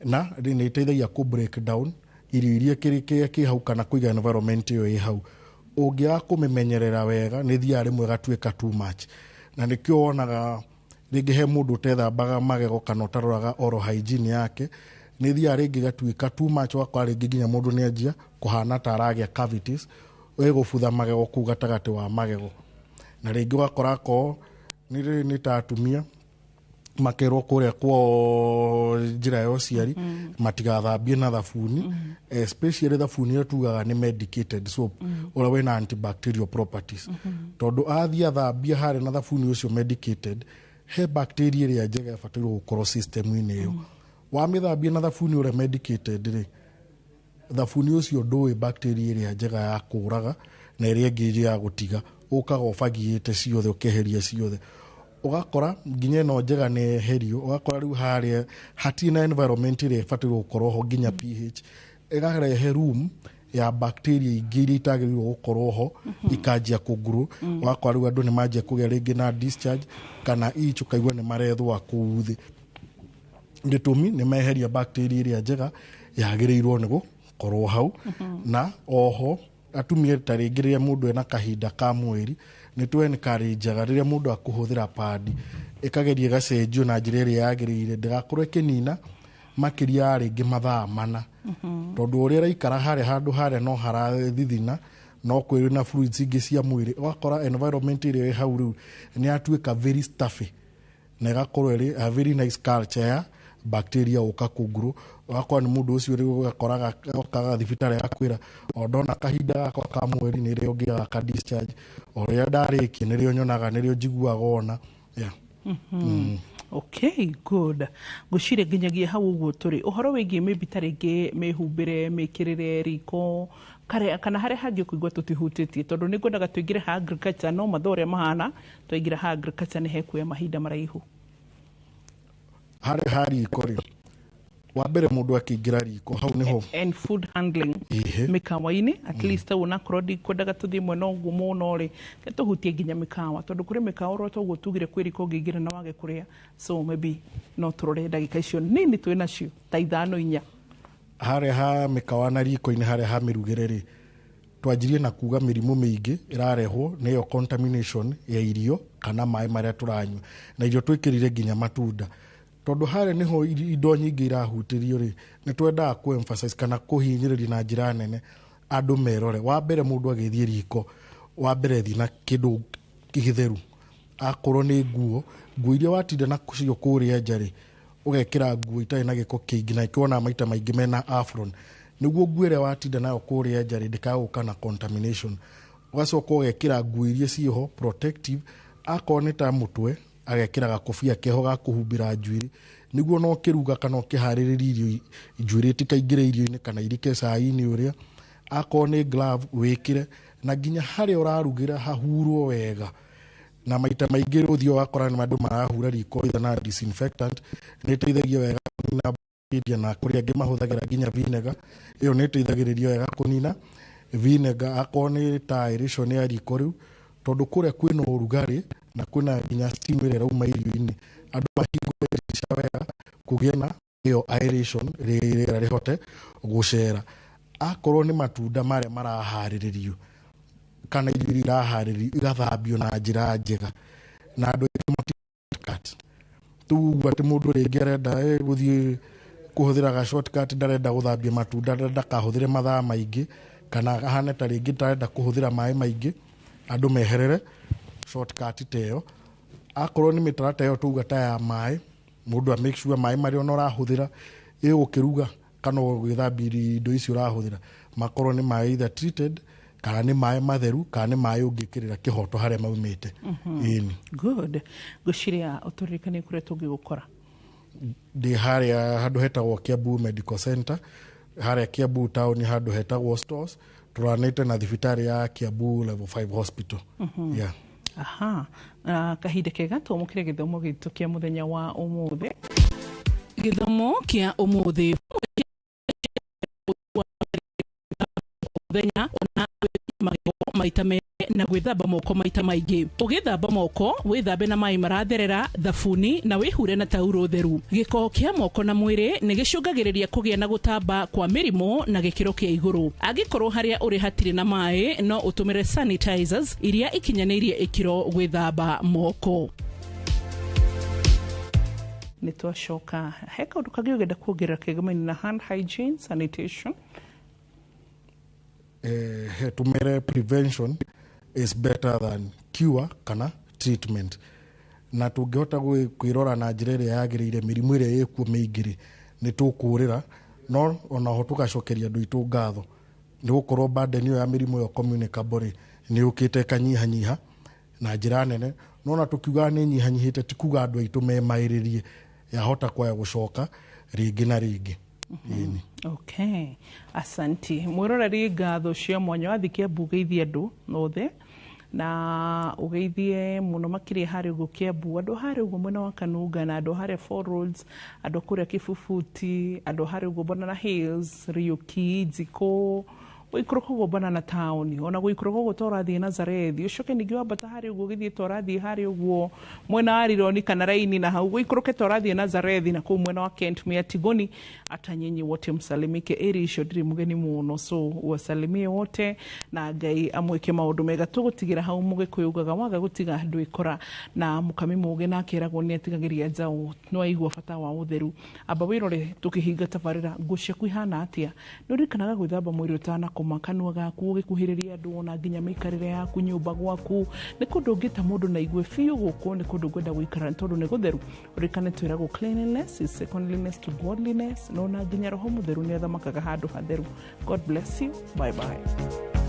na nĩ ĩteithagia kũ break down irio iria kĩrĩa kĩ hau kana kũiga environment ĩyo ĩ hau. Ũngĩaga kũmĩmenyerera wega, nĩ thiaga rĩmwe ĩgatuĩka too much, na nĩkĩo wonaga rĩngĩ he mũndũ ũtethambaga magego kana ũtaroraga oral hygiene yake, nĩ thiaga rĩngĩ ĩgatuĩka too much, ũgakora rĩngĩ nginya mũndũ nĩ anjia kũhana ta aragĩa cavities, ĩgũbutha magego kũu gatagatĩ wa magego. Na rĩngĩ ũgakora akorwo nĩ ta atumia makerwo kũrĩa kwao njĩra ya ũciari matigathambie na thabuni, especially thabuni ĩrĩa tugaga nĩ medicated soap, ũrĩa wĩna antibacterial properties, tondũ athiĩ athambia harĩa na thabuni ũcio medicated, he bacteria ĩrĩa njega ĩbatairwo gũkorwo system-inĩ ĩyo. Wamĩthambia na thabuni ũrĩa medicated rĩ, thabuni ũcio ndũĩ bacteria ĩrĩa njega ya kũraga na ĩrĩa ĩngĩ ya gũtiga, ũkaga ũbagiĩte ciothe, ũkeheria ciothe, ũgakora nginya ĩno njega nĩ eherio. Ũgakora rĩu harĩa hatirĩ na environment ĩrĩa ĩbatairwo gũkorwo ho, nginya pH ĩgarehe room ya bacteria ingĩ iria itagĩrĩirwo gũkorwo ho, ikanjia kũnguru. Ũgakora rĩu andũ nĩ manjia kũgĩa rĩngĩ na discharge kana itch, ũkaigua nĩ marethũa kũu thĩ. Gĩtũmi nĩ meheria bacteria ĩrĩa njega yagĩrĩirwo nĩ gũkorwo hau. Na oho atumia, ta rĩngĩ rĩrĩa mũndũ ena kahinda ka mweri, nĩ tũ encourage-aga rĩrĩa mũndũ akũhũthĩra padi, ĩkageria ĩgacenjio na njĩra ĩrĩa yagĩrĩire, ndĩgakorwo ĩkĩnina makĩria ya rĩngĩ mathaa 4, tondũ ũrĩa ĩraikara harĩa handũ harĩa no harathithina, no kwĩ na fluids ingĩ cia mwĩrĩ, ũgakora environment ĩrĩa ĩ hau rĩu nĩ yatuĩka very stuffy, na ĩgakorwo ĩrĩ a very nice culture ya bacteria gũka kũnguru. Ũgakora nĩ mũndũ ũcio rĩu ũgakoraga okaga thibitarĩ agakwĩra, o ndona kahinda gakwa ka mweri nĩrĩo ngĩaga ka discharge, o rĩrĩa ndarĩkia nĩrĩo nyonaga, nĩrĩo njiguaga ona, yeah. Okay, good. Ngwĩciria nginyagia hau ũguo tũrĩ ũhoro wĩgiĩ maybe ta rĩngĩ mĩhumbĩre, mĩkĩrĩre riko kana harĩa hangĩ ũkũigua tũtihutĩtie, tondũ nĩ ngwendaga tũingĩre ha agriculture, no mathaa ũrĩa mahana twaingĩra ha agriculture nĩ hekuoya mahinda maraihu. Harĩa ha riko rĩ, wa mbere mũndũ akĩingĩra riko hau nĩho and food handling mĩkawa-inĩ at least au, onakorwo ndikwendaga tũthiĩ mwena ũguo mũno rĩ, ke tũhutie nginya mĩkawa, tondũ kũrĩ mĩkawa ũrĩa toguo tugire kwĩ riko ũngĩingĩra na wage kũrĩa. So maybe no tũrore ndagĩka icio nini twĩ nacio ta 5 4. Harĩa ha mĩkawa na riko-inĩ, harĩa ha mĩrugĩre rĩ, twanjirie na kuga mĩrimũ mĩingĩ ĩrarehwo nĩyo contamination ya irio kana maĩ marĩa tũranyua, na irio twĩkĩrire nginya matunda, tondũ harĩa nĩho indo nyingĩ irahutĩrio rĩ, nĩ twendaga kũ emphasize kana kũhinyĩrĩria na njĩra nene Andũ merore. Wa mbere, mũndũ agĩthiĩ riko, wa mbere thiĩ na kĩndũ gĩtheru. Akorwo nĩ nguo, nguo iria watinda nacio kũrĩa nja rĩ, ũgekĩra nguo itarĩ na gĩko kĩingĩ, na ĩkĩona maita maingĩ mena apron, nĩguo nguo ĩrĩa watinda nayo kũrĩa nja rĩ, ndĩkagũka na contamination. Ũgacoka ũgekĩra nguo iria ciĩho protective. Akorwo nĩ ta mũtwe, agekĩra gakobia keho ga kũhumbĩra njuĩrĩ, nĩguo no ũkĩruga kana ũkĩharĩrĩria irio, njuĩrĩ itikaingĩre irio-inĩ kana irike cai-inĩ ũrĩa. Akorwo nĩ glove, wĩkĩre, na nginya harĩa ũrarugĩra hahurwo wega. Na maita maingĩ ũthiĩ ũgakora nĩ andũ marahura riko either na disinfectant, nĩ ĩteithagia wega kũnina bacteria, na kũrĩ angĩ mahũthagĩra nginya vinegar. Ĩyo nĩ ĩteithagĩrĩria wega kũnina vinegar. Akorwo nĩ ta aeration ya riko rĩu, tondũ kũrĩa kwĩna ũrugarĩ na kwĩna nginya steam ĩrĩa ĩrauma irio-inĩ, andũ mahingũre ndirica wega kũgĩe na ĩyo aeration, rĩera rĩhote gũcera. Akorwo nĩ matunda marĩa maraharĩrĩrio kana irio iria iraharĩrĩrio, igathambio na njĩra njega. Na andũ aingĩ mati tugu atĩ mũndũ rĩngĩ arenda gũthiĩ kũhũthĩra ga shortcut, ndarenda gũthambia matunda, ndakahũthĩre mathaa maingĩ, kana ahane ta rĩngĩ ndarenda kũhũthĩra maĩ maingĩ. Andũ meherere shortcut ta ĩyo. Akorwo nĩ mĩtaratara ĩyo tuga ta ya maĩ, mũndũ a make sure maĩ marĩa ona ũrahũthĩra ĩ ũkĩruga kana ũgĩthambia indo icio ũrahũthĩra makorwo nĩ maĩ either treated, kana nĩ maĩ matheru, kana nĩ maĩ ũngĩkĩrĩra kĩhoto harĩa maumĩte. Ĩni. Good. Ngwĩciria ũtũririkanie kũrĩa tũngĩgũkora. Ndĩ harĩa handũ hetagwo Kiambu Medical Center, harĩa Kiambu town, handũ hetagwo Stores, tũranĩte na thibitarĩ ya Kiambu Level 5 Hospital. Yeah. Aha, kahinda kega twamũkĩre gĩthomo gitũ kĩa mũthenya wa ũmũthĩ. Gĩthomo kĩa ũmũthĩ, mũthenya ona magego maita merĩ na gwĩthamba moko maita maingĩ. Ũgĩthamba moko, wĩthambe na maĩ maratherera, thabuni, na wĩhure na tauro theru. Gĩko kĩa moko na mwĩrĩ nĩ gĩcũngagĩrĩria kũgĩa na gũtamba kwa mĩrimũ na gĩkĩro kĩa igũrũ. Angĩkorwo harĩa ũrĩ hatirĩ na maĩ, no ũtũmĩre sanitizers iria ikinyanĩirie ikĩro gwĩthamba moko. Nĩ twacoka. He kaũndũ kangĩ ũngĩenda kuongerera kĩgemaini na hand hygiene, sanitation? Tumere prevention is better than cure kana treatment, na tũngĩhota kwĩrora na njĩra ĩrĩa yagĩrĩire, mĩrimũ ĩrĩa ĩkuo mĩingĩ rĩ, nĩ tũkũrĩra. No ona ho tũgacokeria andũ aitũ ngatho nĩ gũkorwo burden ĩyo ya mĩrimũ ĩyo communicable rĩ, nĩ yũkĩte ĩkanyihanyiha na njĩra nene. No ona tũkiugaga nĩ nyihanyihĩte, ti kuga andũ aitũ memaĩrĩrie, yahota kwaya gũcoka rĩngĩ na rĩngĩ. Ĩni. Okay, asanti mwĩroreri. Ngatho cia mwanya. Wathiĩ Kiambu, ũgeithie andũ othe na ũgeithie mũno makĩria harĩa ũguo Kiambu, andũ harĩa ũguo mwena wa Kanunga, na andũ harĩa Four Roads, andũ kũrĩa Kibubuti, andũ harĩa ũguo Banana Hills, Riũki, Njikũ, ũikũrũka ũguo Banana Town, ona gũikũrũka ũguo ta ũrathiĩ Nazarethi, ũcoke ningĩ wambata harĩa ũguo ũgĩthiĩ ta ũrathiĩ harĩa ũguo mwena wa Rironi kana Raini, na hau ũikũrũke ta ũrathiĩ Nazarethi, na kũu mwena wa Kent Miatigoni. Hata nyinyi wote msalimike. Ĩrĩ icio ndirĩ mũgeni mũno, so wasalimie wote na Ngai amwĩke maũndũ mega. Tũgũtigĩra hau. Mũgĩkũyũ ugaga waga gũtiga ndwĩkora, na mũkami mũgĩ nake eragwo nĩ atigagĩria njaũ. No aigua bata wa ũtheru. Amba wĩrore tũkĩhinga tabarĩra, nguo ciaku ihana atĩa? Nĩ ũririkanaga gwĩthamba mwĩrĩ ũtanakoma, kanua gaku ũgĩkuhĩrĩria andũ, ona nginya mĩikarĩre yaku nyũmba gwaku? Nĩ kũndũ ũngĩta mũndũ na igue biũ gũkũ nĩ kũndũ ngwenda gũikara nĩ tondũ nĩ gũtheru. Ũririkane twĩragwo cleanliness is secondliness to godliness, no na nginya roho mũtheru nĩ athamakaga handũ hatheru. God bless you. Bye bye.